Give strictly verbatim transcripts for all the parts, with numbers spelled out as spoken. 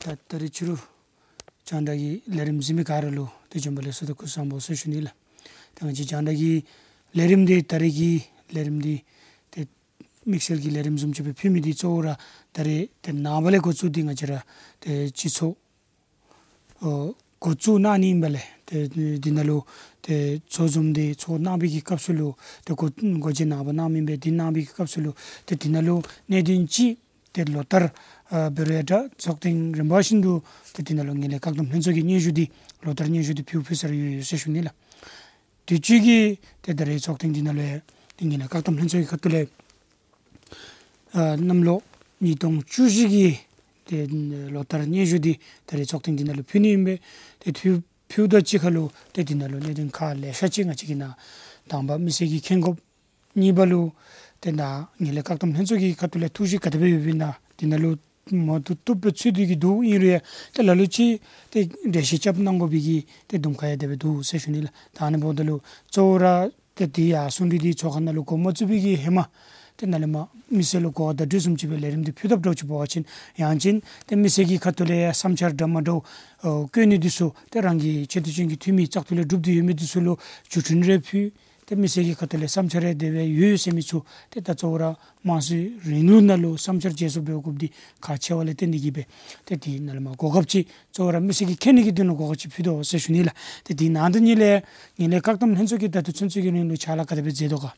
ད་ད་རེས་ཕྱི་རུ་རྒྱང་བསྒྲགས་ཀྱི་ལས་རིམ་གཟིགས་མི་ག་ར་ལུ་ཏེ་བྱོན་པ་ལེགས་སོ་དང་སྐུ་གཟུགས་བཟང་པོ་ཟེར་ཞུ་ནི་ལགས། ད་ང་བཅས་རྒྱང་བསྒྲགས་ཀྱི་ལས་རིམ་འདི་ད་རེས་ཀྱི་ལས་རིམ་འདི་ཏེ་དམིགས་བསལ་གྱི་ལས་རིམ་བཟུམ་ཅིག་སྦེ་ཕུལ་མི་འདི་གཙོ་བོ་ར་ད་རེས་ཏེ་ནངས་པ་ལས་འགོ་བཙུགས་ཏེ་ང་བཅས་ར་ཏེ་སྤྱི་ཚོགས་ཨོ་འགོ་བཙུགས་གནང་ནི་ཨིན་པས་ལགས། ཏེ་འདི་ནང་ལུ་ཏེ་ཚོགས་འཛོམས་འདི་ཚོགས་གནང་བའི་གི་སྐབས་སུ་ལུ་ཏེ་འགོ་འགོ་འབྱེད་ནངས་པ་གནངམ་ཨིན་པས། འདི་གནང་བའི་གི་སྐབས་སུ་ལུ་ཏེ་འདི་ནང་ལུ་གནད་དོན་ཅིག་ཏེ་ལོ་ལྟར་ཨ་འབད་རུང་ཡང་འདྲ་ཚོགས་ཐེངས་རིམ་པ་བཞིན་དུ་ཏེ་འདི་ནང་ལུ་ངན་ལྷད་བཀག་སྡོམ་ལྷན་ཚོགས་ཀྱི་སྙན་ཞུ་འདི་ལོ་ལྟར་སྙན་ཞུ་འདི་ཕུལ་ཕུལ་ས་ར་ཡོད་ཡོད་ཟེར་ཞུ་ནི་ལགས། དུས་ཅི་གི་ཏེ་ད་རེས་ཚོགས་ཐེངས་འདི་ནང་ལུ་ཡང་ཏེ་ངན་ལྷད་བཀག་སྡོམ་ལྷན་ཚོགས་ཀྱི་ཁ་ཐུག་ལས་ཨ་གནམ་ལོ་ཉིས་སྟོང་བཅུ་བཞི་གི་ཏེ་ལོ་ལྟར་སྙན་ཞུ་འདི་ད་རེས་ཚོགས་ཐེངས་འདི་ནང་ལུ་ཕུལ་ནི་ཨིན་པས། ཏེ་ཕུལ་ཕུལཝ་ད་གཅིག་ཁར་ལུ་ཏེ་འདི་ནང་ལུ་གནད་དོན་ཁག་ལེ་ཤ་ཅིག་ང་བཅས་ཀྱིས་ནཱ་དང་པ་མི་སེར་གྱིས་མཁྱེན་དགོཔ། གཉིས་པ་ལུ་ཏེ་ནཱ་ངན་ལྷད་བཀག་སྡོམ་ལྷན་ཚོགས་ཀྱི་ཁ་ཐུག་ལས་ཐུགས་བཞེད་ག་དེ་སྦེ་ཡོདཔ་ཨིན་ན་འདི་ནང་ལུ་མ་བཏུབ་བཏུབ་སྦེ་ཚུད་དེ་གི་འདུག། ཨིན་རུང་ཡང་ཏེ་ལ་ལུ་ཅིག་ཏེ་འགྲེལ་བཤད་རྐྱབ་གནང་དགོ་པའི་གི་ཏེ་དུམ་ཁ་ཡང་དེ་སྦེ་འདུག་ཟེར་ཞུ་ནི་ལགས། ད་ཨ་ནི་འབདཝ་ད་ལུ་གཙོ་བོ་ར་ཏེ་འདི་ཡར་སོང་སྟེ་འདི་ཚོགས་ཁང་ནང་ལུ་འགོ་མ་བཙུགས་པའི་གི་ཧེ་མ་ཏེ་ནཱ་ལས་མར་མི་སེར་ལུ་གོ་བ་བརྡ་སྤྲོད་བཟུམ་ཅིག་སྦེ་ལས་རིམ་འདི་ཕུལ་དཔ་འདྲཝ་ཅིག་འབད་བ་ཅིན་ཡང་ཅིན་ཏེ་མི་སེར་གྱི་ཁ་ཐུག་ལས་ཡང་བསམ་འཆར་འདྲ་མ་འདྲཝ་ཨོ་བཀོད་ནི་འདི་ཚུ་ཏེ་རང་གི་ཆེ་བསྟོད་ཅན་གྱི་འཐུས་མི་བཙག་འཐུ་ལས་གྲུབ་སྟེ་ཡོད་མི་འདི་ཚུ་ལུ་བརྒྱུད་འཕྲིན་རེ་ཕུལ། ཏེ་མི་སེར་གྱི་ཁ་ཐུག་ལས་བསམ་འཆར་རེ་དེ་སྦེ་ཡོད་ཟེར་མི་ཚུ་ཏེ་ད་གཙོ་བོ་ར་དམངས་གཙོའི་རིང་ལུགས་ནང་ལུ་བསམ་འཆར་བརྗེ་སོར་འབད་དགོཔ་འདི་ཁག་ཆེ་བ་ལས་བརྟེན་ཏེ་གིས་སྦེ་ཏེ་འདི་ནཱ་ལས་མར་གོ་སྐབས་ཅིག་གཙོ་བོ་ར་མི་སེར་གྱིས་མཁྱེན་ནི་གི་དོན་ལུ་གོ་སྐབས་ཅིག་ཕུལ་དོ་ཟེར་ཞུ་ནི་ལགས། ཏེ་འདི་ནང་དོན་ཉིད་ལས་ངན་ལྷད་བཀག་སྡོམ་ལྷན་ཚོགས་ཀྱིས་ད་ལྟོ་ཚུན་ཚོད་ཀྱི་རིང་ལུ་ཕྱག་ལཱ་ག་དེ་སྦེ་མཛད་དོ་ག།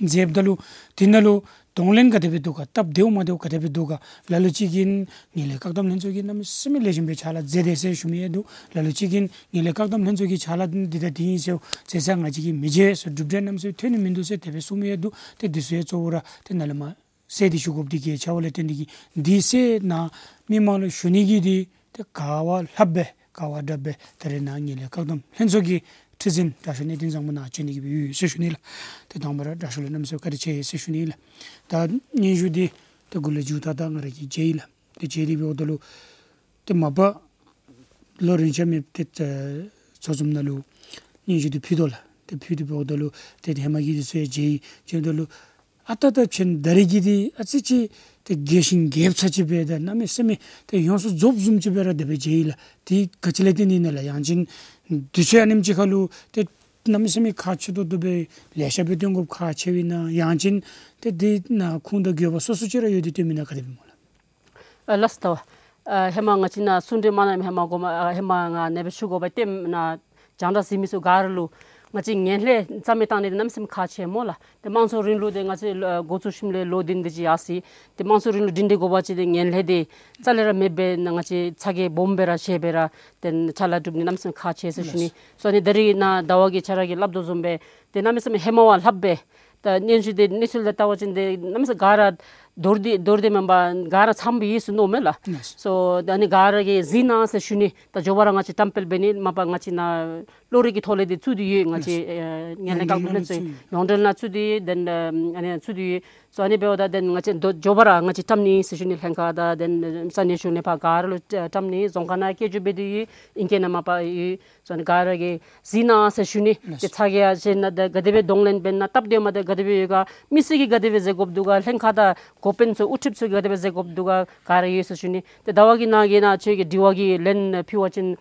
མཛདཔ་ད་ལུ་འདི་ནང་ལུ་གདོང་ལེན་ག་དེ་སྦེ་འདུག་ག། སྟབས་བདེཝ་མ་བདེཝ་ག་དེ་སྦེ་འདུག་ག། ལ་ལུ་ཅིག་གིས་ངན་ལྷད་བཀག་སྡོམ་ལྷན་ཚོགས་ཀྱིས་གནམ་མེད་ས་མེད་ལེགས་ཤོམ་སྦེ་ཕྱག་ལཱ་མཛད་དེས་ཟེར་ཞུ་མི་ཡང་འདུག། ལ་ལུ་ཅིག་གིས་ངན་ལྷད་བཀག་སྡོམ་ལྷན་ཚོགས་ཀྱི་ཕྱག་ལཱ་འདི་དང་འདི་ཨིན་ཟེར་བྱས་ཙང་ང་བཅས་ཀྱིས་མི་མཇལ་ཟེར་གྲུབ་འབྲས་གནམ་མེད་ས་མེད་ཐོན་ནི་མིན་འདུག་ཟེར་དེ་སྦེ་གསུང་མི་ཡང་འདུག། ཏེ་འདི་ཚུ་ཡང་གཙོ་བོ་ར་ཏེ་ནཱ་ལས་མར་གསལ་ཏེ་ཞུ་དགོཔ་འདི་གལ་ཆེ་བ་ལས་བརྟེན་ཏེ་གིས་འདི་གསལ་ནཱ་མི་མང་ལུ་ཞུ་ནི་གི་འདི་ཏེ་ག་བ་ལྷགཔ་སྦེ་ག་བ་དྲགཔ་སྦེ་ད་རེས་ནཱ་ངན་ལྷད་བཀག་སྡོམ་ལྷན་ཚོགས་ཀྱི་ཁྲི་འཛིན་དྲག་ཤོས་གནས་བརྟན་བཟང་པོ་ནཱ་བྱོན་ནི་གི་སྦེ་ཡོད་ཟེར་ཞུ་ནི་ལགས། ཏེ་དང་པ་ར་དྲག་ཤོས་ལུ་གནམ་མེད་ས་མེད་བཀའ་དྲིན་ཆེ་ཟེར་ཞུ་ནི་ལགས། ད་སྙན་ཞུ་འདི་ཏེ་འགོ་ལས་མཇུག་ད་ད་ང་ར་གིས་མཇལ་ཡི་ལགས། ཏེ་མཇལ་ཏེ་འབདཝ་ད་ལུ་ཏེ་མ་པ་ལོ་རིམ་བྱོན་མི་ཏེ་ཚོགས་འཛོམས་ནང་ལུ་སྙན་ཞུ་འདི་ཕུལ་དོ་ལགས། ཏེ་ཕུལ་ཏེ་འབདཝ་ད་ལུ་ཏེ་ཧེ་མ་གི་འདི་ཚུ་ཡང་མཇལ་ཡི། མཇལཝ་ད་ལུ་ཨ་རྟག་རྟག་ཕྱིན་ད་རེས་ཀྱི་འདི་ཨ་ཙི་ཅིག་ཏེ་རྒྱས་ཤིང་རྒྱསཔ་ཚར་ཅིག་སྦེ་ད་གནམ་མེད་ས་མེད་ཏེ་ཡོངས་སུ་རྫོགསཔ་བཟུམ་ཅིག་སྦེ་ར་དེ་སྦེ་མཇལ་ཡི་ལགས། འདི་ག་ཅི་ལས་བརྟེན་ཏེ་ཨིན་ན་ལགས། ཡང་ཅིན་དུས་ཚོད་ཨ་ནེམ་ཅིག་ཁར་ལུ་ཏེ་གནམ་མེད་ས་མེད་ཁག་ཆེ་ཏོག་ཏོ་སྦེ་ལེ་ཤ་སྦེ་སྟོན་དགོཔ་ཁག་ཆེཝ་ཨིན་ན་ཡང་ཅིན་ཏེ་འདི་ནང་ཁུངས་དང་དགོས་པ་སོ་སོ་ཅིག་ར་ཡོད་དེ་སྟོནམ་ཨིན་ན་ག་དེ་སྦེ་སྨོ་ལགས། ཨ་ལགས་སོ། ད་ཨ་ཧེ་མ་ང་བཅས་ནཱ་གསུང་གྲོས་མ་གནངམ་ཧེ་མ་གོ་མ་ཨ་ཧེ་མ་ང་ཨ་ནེ་སྦེ་ཞུ་དགོ་པས། ཏེ་ནཱ་རྒྱང་བསྒྲགས་གཟིགས་མི་ཚུ་ག་ར་ལུ་ང་བཅས་ངན་ལྷད་རྩ་མེད་བཏང་ནི་འདི་གནམ་མེད་ས་མེད་ཁག་ཆེ་སྨོ་ལགས། ཏེ་དམངས་གཙོའི་རིང་ལུགས་འདི་ང་བཅས་ཨ་འགོ་བཙུགས་ཞིནམ་ལས་ལོ་བདུན་དེ་ཅིག་ཡར་སོ་ཡི། ཏེ་དམངས་གཙོའི་རིང་ལུགས་སྒྲིང་སྒྲི་དགོ་པ་ཅིན་ཏེ་ངན་ལྷད་འདི་རྩ་ལས་ར་མེདཔ་སྦེ་ནཱ་ང་བཅས་ཚ་གྱང་སྦོམ་སྦེ་ར་བཞེས་སྦེ་ར་ཏེ་ཕྱག་ལཱ་སྒྲུབ་ནི་གནམ་མེད་ས་མེད་ཁག་ཆེ་ཟེར་ཞུ་ནི། སོ་ཨ་ནི་ད་རེས་ནཱ་ཟླ་བ་གིས་ཁྱོད་ར་གིས་སླབ་དོ་བཟུམ་སྦེ་ཏེ་གནམ་མེད་ས་མེད་ཧེ་མ་བ་ལྷགཔ་སྦེ་ད་སྙན་ཞུ་འདི་གནས་ཚུལ་ལུ་བལྟ་བ་ཅིན་ཏེ་གནམ་མེད་ས་མེད་ག་ར་མདོར་བསྡུས་མདོར་བསྡུས་མེན་པར་ག་ར་ཚངམ་སྦེ་ཡོད་ཟེར་མནོཝ་མས་ལགས། སོ་ད་ཨ་ནི་ག་ར་གིས་གཟིགས་གནང་ཟེར་ཞུ་ནི། ད་མགྱོགས་པ་ར་ང་བཅས་གཏམ་དཔེ་འབད་ནི་མ་པ་ང་བཅས་ནཱ་གློག་རིག་གི་ཐོག་ལས་འདི་ཚུད་དེ་ཡོད། ང་བཅས་ཨེ་ངན་ལྷད་བཀག་སྡོམ་ལྷན་ཚོགས་ཡོངས་འབྲེལ་ནང་ཚུད་དེ་ཡོད། དེ་ནང་ཨ་ནི་ཚུད་དེ་ཡོད། སོ་ཨ་ནི་འབདཝ་ད་དེ་ང་བཅས་མགྱོགས་པ་ར་ང་བཅས་གཏམ་ནི་ཟེར་ཞུ་ནི། ལྷན་ཁག་དང་དེ་ས་གནས་གཞུང་ལས་ཕར་ག་ར་ལུ་གཏམ་ནི། རྫོང་ཁག་ནང་སྐད་སྒྱུར་འབད་དེ་ཡོད། ཨིང་སྐད་ནང་མ་པ་ཡོད། སོ་ཨ་ནི་ག་ར་གིས་གཟིགས་གནང་ཟེར་ཞུ་ནི། ཏེ་ཚ་གྱང་བཞེས་ན་ད་ག་དེ་སྦེ་གདོང་ལེན་འབད་ན་སྟབས་བདེཝ་མ་བདེཝ་ག་དེ་སྦེ་ཡོད་ག། མི་སེར་གྱིས་ག་དེ་སྦེ་མཛད་དགོཔ་འདུག་ག། ལྷན་ཁག་དང་འགོ་དཔོན་ཚུ་དབུ་ཁྲིདཔ་ཚུ་གིས་ག་དེ་སྦེ་མཛད་དགོཔ་འདུག་ག། ག་ར་ཡོད་ཟེར་ཞུ་ནི། ཏེ་ཟླ་བ་གིས་ནཱ་གིས་ནཱ་ཁྱོད་ཀྱི་དྲི་བ་གི་ལན་ཕུལ་བ་ཅིན་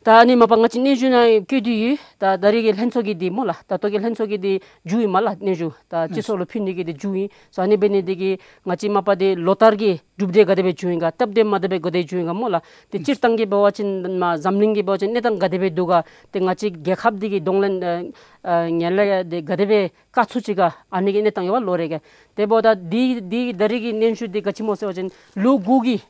ད་ཨ་ནི་མ་པ་ང་བཅས་སྙན་ཞུ་ནང་བཀོད་དེ་ཡོད། ད་ད་རེས་ཀྱི་ལྷན་ཚོགས་ཀྱི་འདི་སྨོ་ལགས། ད་ལྟོ་གི་ལྷན་ཚོགས་ཀྱི་འདི་མཇུག་ཨིན་མས་ལགས། སྙན་ཞུ་ད་སྤྱི་ཚོགས་ལུ་ཕུལ་ནི་གི་འདི་མཇུག་ཨིན། སོ་ཨ་ནི་འབད་ནི་འདི་གིས་ང་བཅས་མ་པ་འདི་ལོ་ལྟར་གྱི་གྲུབ་འབྲས་ག་དེ་སྦེ་བྱུང་ཡི་ག། སྟབས་བདེ་མ་བདེ་སྦེ་ག་དེ་བྱུང་ཡི་ག་སྨོ་ལགས། ཏེ་སྤྱིར་བཏང་གི་འབད་བ་ཅིན་མ་འཛམ་གླིང་གི་འབད་བ་ཅིན་གནས་སྟངས་ག་དེ་སྦེ་འདུག་ག། ཏེ་ང་བཅས་རྒྱལ་ཁབ་འདི་གི་གདོང་ལེན་ཨ་ཨ་ངན་ལྷད་འདི་ག་དེ་སྦེ་བཀག་ཚུགས་ཅི་ག། ཨ་ནི་གི་གནས་སྟངས་ཡོད་པ་ལོ་རེ་གི། དེ་འབདཝ་ད་འདི་འདི་ད་རེས་ཀྱི་སྙན་ཞུ་འདི་ག་ཅི་སྨོ་ཟེར་བ་ཅིན་ལོ་དགུ་གི་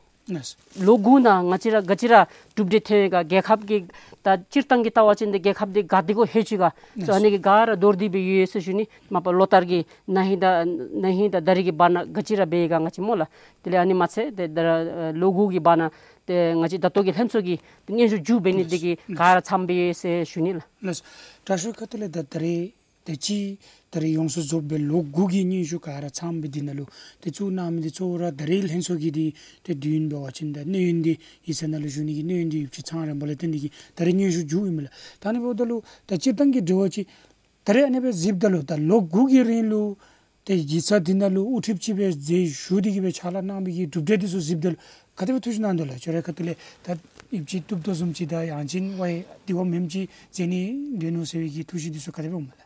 ལོ་དགུ་ནང་ང་བཅས་ར་ག་ཅི་ར་གྲུབ་འབྲས་ཐོན་ཡི་ག། རྒྱལ་ཁབ་ཀྱི་ད་སྤྱིར་བཏང་གི་བལྟ་བ་ཅིན་ཏེ་རྒྱལ་ཁབ་འདི་ག་དེ་གོ་ལྷོད་ཅི་ག། སོ་ཨ་ནི་གི་ག་ར་མདོར་བསྡུས་སྦེ་ཡོད་ཟེར་ཞུ་ནི། མ་པ་ལོ་ལྟར་གྱི་ན་ཧིང་དང་ན་ཧིང་དང་ད་རེས་ཀྱི་བར་ན་ག་ཅི་ར་འབད་ཡི་ག་ང་བཅས་སྨོ་ལགས། དེ་ལས་ཨ་ནི་མ་ཚད་ཏེ་ད་ར་ལོ་དགུ་གི་བར་ན་ཏེ་ང་བཅས་ད་ལྟོ་གི་ལྷན་ཚོགས་ཀྱི་སྙན་ཞུ་མཇུག་འབད་ནི་འདི་གིས་ག་ར་ཚངམ་སྦེ་ཡོད་ཟེར་ཞུ་ནི་ལགས། ལགས་སོ། དྲག་ཤོས་ཁ་ཐུག་ལས་ད་ད་རེས་ཏེ་ཅིག་ད་རེས་ཡོངས་སུ་རྫོགསཔ་སྦེ་ལོ་དགུ་གི་སྙན་ཞུ་ག་ར་ཚངམ་སྦེ་འདི་ནང་ལུ་ཏེ་བཙུགས་གནང་མི་འདི་གཙོ་བོ་ར་ད་རེས་ལྷན་ཚོགས་ཀྱི་འདི་ཏེ་དུས་ཡུན་འབད་བ་ཅིན་ད་གནས་ཡུན་འདི་ཡིག་ཚང་ནང་ལུ་བཞུགས་ནི་གི་གནས་ཡུན་འདི་ཡོདཔ་ཅིག་ཚང་རན་པ་ལས་བརྟེན་ཏེ་གིས་ད་རེས་སྙན་ཞུ་མཇུག་ཨིན་མས་ལགས། ད་ཨ་ནི་འབདཝ་ད་ལུ་ད་སྤྱིར་བཏང་གི་དྲི་བ་ཅིག་ད་རེས་ཨ་ནི་སྦེ་གཟིགསཔ་ད་ལུ་ད་ལོ་དགུ་གི་རིང་ལུ་ཏེ་ཡིག་ཚང་འདི་ནང་ལུ་དབུ་ཁྲིདཔ་ཅིག་སྦེ་མཛད་བཞུགས་ཏེ་གིས་སྦེ་ཕྱག་ལཱ་གནང་བའི་གི་གྲུབ་འབྲས་འདི་ཚུ་གཟིགསཔ་ད་ལུ་ ག་དེ་སྦེ་ཐུགས་བཞེད་གནང་དོ་ལགས། ཁྱོད་རའི་ཁ་ཐུག་ལས་ད་ཨིན་ཅི་བཏུབ་དོ་བཟུམ་ཅིག་དང་ཡང་ཅིན་ཝའི་དེ་བ་མེནམ་ཅིག་མཛད་ནི་འདུག་ནོ་ཟེར་བའི་གི་ཐུགས་བཞེད་འདི་ཚུ་ག་དེ་སྦེ་འོང་མས་ལགས།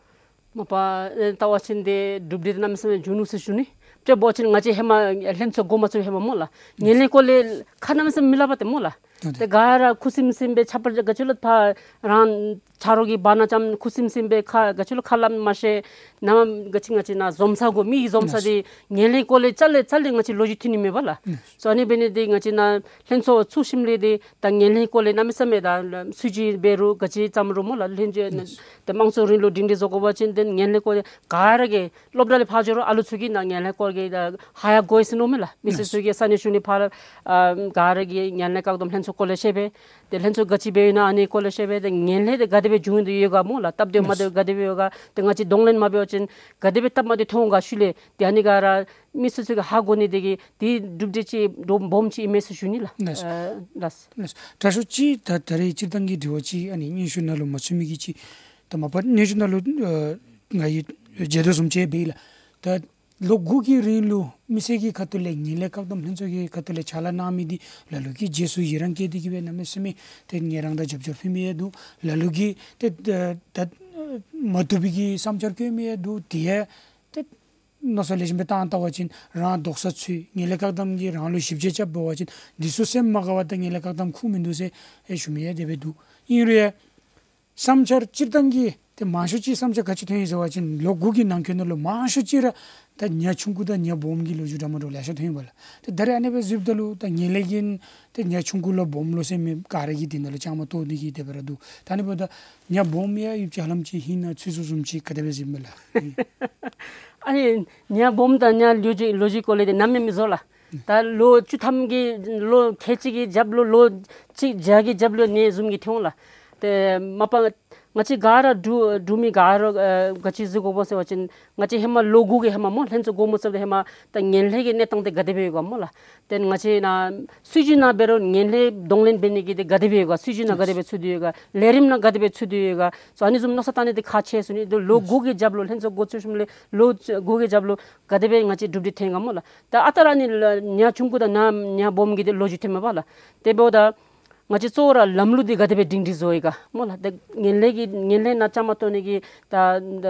མ་པ་ཨེ་ལྟ་བ་ཅིན་ཏེ་གྲུབ་འབྲས་གནམ་མེད་ས་མེད་འབྱུང་ནུག་ཟེར་ཞུ་ནི། དཔེ་འབད་བ་ཅིན་ང་བཅས་ཧེ་མ་ལྷན་ཚོགས་འགོ་མ་བཙུགས་ཧེ་མ་སྨོ་ལགས། ངན་ལྷད་སྐོར་ལས་ཁ་གནམ་མེད་ས་མེད་མི་སླབ་པ་ཏེ་སྨོ་ལགས། ཏེ་ག་ར་ཁུ་སིམ་སིམ་སྦེ་ཆ་པ་ག་ཅི་ལོ་ཕར་རང་ཆ་རོགས་ཀྱི་བར་ན་ཙམ་ཁུ་སིམ་སིམ་སྦེ་ཁ་ག་ཅི་ལོ་ཁ་སླབ་མ་ཤེས། ནམ་ག་ཅི་ང་བཅས་ནཱ་འཛོམས་ས་གོ་མི་གི་འཛོམས་ས་འདི་ངན་ལྷད་སྐོར་ལས་རྩ་ལས་རྩ་ལས་ང་བཅས་ལོ་རྒྱུས་ཐོན་ནི་མེད་པ་ལགས། སོ་ཨ་ནི་འབད་ནི་འདི་ང་བཅས་ནཱ་ལྷན་ཚོགས་ཚུགས་ཞིནམ་ལས་འདི་ད་ངན་ལྷད་སྐོར་ལས་གནམ་མེད་ས་མེད་ད་སྲིད་བྱུས་འབད་རུང་ག་ཅི་བརྩམ་རུང་སྨོ་ལགས། ལྷན་རྒྱས་ཏེ་དམངས་གཙོའི་རིང་ལུགས་སྒྲིང་སྒྲི་བཟོ་དགོ་པ་ཅིན་ཏེ་ངན་ལྷད་སྐོར་ལས་ག་ར་གིས་སློབ་གྲྭ་ལས་ཕར་འགྱོ་རུང་ཨ་ལུ་ཚུ་གིས་ནཱ་ངན་ལྷད་སྐོར་གྱི་ད་ཧ་ཡང་གོ་ཡི་ཟེར་མནོཝ་མས་ལགས། མི་སེར་ཚུ་གིས་ས་གནས་གཞུང་ནང་ཕར་ཨ་ག་ར་གིས་ངན་ལྷད་བཀག་སྡོམ་ལྷན་ཚོགས་སྐོར་ལས་བཤད་སྦེ་ཏེ་ལྷན་ཚོགས་ག་ཅི་འབད་ཡོད་ན་ཨ་ནི་སྐོར་ལས་བཤད་སྦེ་ཏེ་ངན་ལྷད་འདི་ག་དེ་སྦེ་འབྱུང་སྟེ་ཡོད་ག་སྨོ་ལགས། སྟབས་བདེ་མ་བདེ་ག་དེ་སྦེ་ཡོད་ག། ཏེ་ང་བཅས་གདོང་ལེན་མ་འབད་བ་ཅིན་ག་དེ་སྦེ་སྟབས་མ་བདེ་ཐོན་འོང་ག་ཤུལ་ལས། ཏེ་ཨ་ནི་ག་ར་མི་སེར་ཚུ་གིས་ཧ་གོ་ནི་དེ་གིས་འདི་གྲུབ་འབྲས་ཅིག་སྦོམ་ཅིག་ཨིན་མས་ཟེར་ཞུ་ནི་ལགས། ལགས། ཨ་ལགས། ལགས། དྲག་ཤོས་ཅིག་ད་ད་རེས་སྤྱིར་བཏང་གི་དྲི་བ་ཅིག་ཨ་ནི་སྙན་ཞུ་ནང་ལུ་མ་ཚུད་མི་གི་ཅིག་ད་མ་པ་སྙན་ཞུ་ནང་ལུ་ཨ་ང་གིས་མཇལ་དོ་བཟུམ་ཅིག་འབད་ལགས། ད་ལོ་དགུ་གི་རིང་ལུ་མི་སེར་གྱི་ཁ་ཐུག་ལས་ངན་ལྷད་བཀག་སྡོམ་ལྷན་ཚོགས་ཀྱི་ཁ་ཐུག་ལས་ཕྱག་ལཱ་གནང་མི་འདི་ལ་ལུ་གིས་རྗེས་སུ་ཡི་རང་བསྐྱེད་དེ་གིས་སྦེ་གནམ་མེད་ས་མེད་ཏེ་ངལ་རངས་དང་རྒྱབ་སྐྱོར་ཕུལ་མི་ཡང་འདུག། ལ་ལུ་གིས་ཏེ་ད་ད་མ་བཏུབ་པའི་གི་བསམ་འཆར་བཀོད་མི་ཡང་འདུག། དེ་ཡང་ཏེ་མནོ་བསམ་ལེགས་ཤོམ་སྦེ་བཏང་བལྟ་བ་ཅིན་རང་རྡོག་རྩ་ཚུད་ངན་ལྷད་བཀག་སྡོམ་གྱིས་རང་ལུ་ཞིབ་དཔྱད་རྐྱབ་འབད་བ་ཅིན་འདི་ཚུ་སེམས་མ་དགའ་བར་ད་ངན་ལྷད་བཀག་སྡོམ་ཁུངས་མིན་འདུག་ཟེར་ཨེ་ཞུ་མི་ཡང་དེ་སྦེ་འདུག། ཨིན་རུང་ཡང་བསམ་འཆར་སྤྱིར་བཏང་གི་ཏེ་མང་ཤོས་ཅིག་བསམ་འཆར་ག་ཅི་ཐོན་ཡི་ཟེར་བ་ཅིན་ལོ་དགུ་གི་ནང་འཁོད་ནང་ལུ་མང་ཤོས་ཅིག་ར་ད་ཉ་ཆུང་ཀུ་དང་ཉ་སྦོམ་གྱི་ལོ་རྒྱུས་འདྲ་མ་འདྲཝ་ལེ་ཤ་ཐོན་ཡི་པ་ལགས། ཏེ་ད་རེས་ཨ་ནི་སྦེ་གཟིགསཔ་ད་ལུ་ད་ངན་ལྷད་ཀྱིས་ཏེ་ཉ་ཆུང་ཀུ་ལོ་སྦོམ་ལོ་ཟེར་མི་ག་ར་གིས་འདི་ནང་ལུ་བཅའ་མར་གཏོགས་ཏེ་གིས་དེ་སྦེ་ར་འདུག། ད་ཨ་ནི་འབདཝ་ད་ཉ་སྦོམ་ཡང་ཡུདཔ་ཅིག་ཧ་ལམ་ཅིག་ཧིང་ནང་ཚུད་སོང་བཟུམ་ཅིག་ག་དེ་སྦེ་གཟིགསཔ་མས་ལགས། ཨ་ནི་ཉ་སྦོམ་དང་ཉ་ལོ་རྒྱུས་ལོ་རྒྱུས་སྐོར་ལས་འདི་ནམ་ཡང་མི་བཟོ་ལགས། ད་ལོ་བཅུ་ཐམ་གྱི་ལོ་ཁལ་གཅིག་གི་རྒྱབ་ལུ་ལོ་གཅིག་བརྒྱ་གི་རྒྱབ་ལུ་ནད་བཟུམ་གྱི་ཐོན་འོང་ལགས། ཏེ་མ་པ་ང་བཅས་ག་ར་འབྲུག་འབྲུག་མི་ག་ར་ཨ་ག་ཅི་གཟིགས་དགོཔ་ཟེར་བ་ཅིན་ང་བཅས་ཧེ་མ་ལོ་དགུ་གི་ཧེ་མ་སྨོ་ལྷན་ཚོགས་འགོ་མ་བཙུགས་ཏེ་ཧེ་མ་ད་ངན་ལྷད་ཀྱི་གནས་སྟངས་འདི་ག་དེ་སྦེ་ཡོད་ག་སྨོ་ལགས། ཏེ་ང་བཅས་ནཱ་སྲིད་བྱུས་ནང་འབད་རུང་ངན་ལྷད་གདོང་ལེན་འབད་ནི་གི་འདི་ག་དེ་སྦེ་ཡོད་ག། སྲིད་བྱུས་ནང་ག་དེ་སྦེ་ཚུད་དེ་ཡོད་ག། ལས་རིམ་ནང་ག་དེ་སྦེ་ཚུད་དེ་ཡོད་ག། སོ་ཨ་ནི་བཟུམ་མནོ་བསམ་བཏང་ནི་འདི་ཁག་ཆེ་ཟེར་ཞུ་ནི། ཏེ་ལོ་དགུ་གི་རྒྱབ་ལུ་ལྷན་ཚོགས་འགོ་བཙུགས་ཞིནམ་ལས་ལོ་དགུ་གི་རྒྱབ་ལུ་ག་དེ་སྦེ་ང་བཅས་གྲུབ་འབྲས་ཐོན་ག་སྨོ་ལགས། ད་ཨ་རྟག་ར་ཨ་ནི་ལགས་ཉ་ཆུང་ཀུ་དང་ཉ་ཉ་སྦོམ་གྱི་འདི་ལོ་རྒྱུས་ཐོནམ་མས་པ་ལགས། དེ་འབདཝ་ད་ང་བཅས་གཙོ་བོ་ར་ལམ་ལུགས་འདི་ག་དེ་སྦེ་སྒྲིང་སྒྲི་བཟོ་ཡི་ག་སྨོ་ལགས། ཏེ་ངན་ལྷད་ཀྱི་ངན་ལྷད་ནང་བཅའ་མར་གཏོགས་ནི་གི་ད་ད་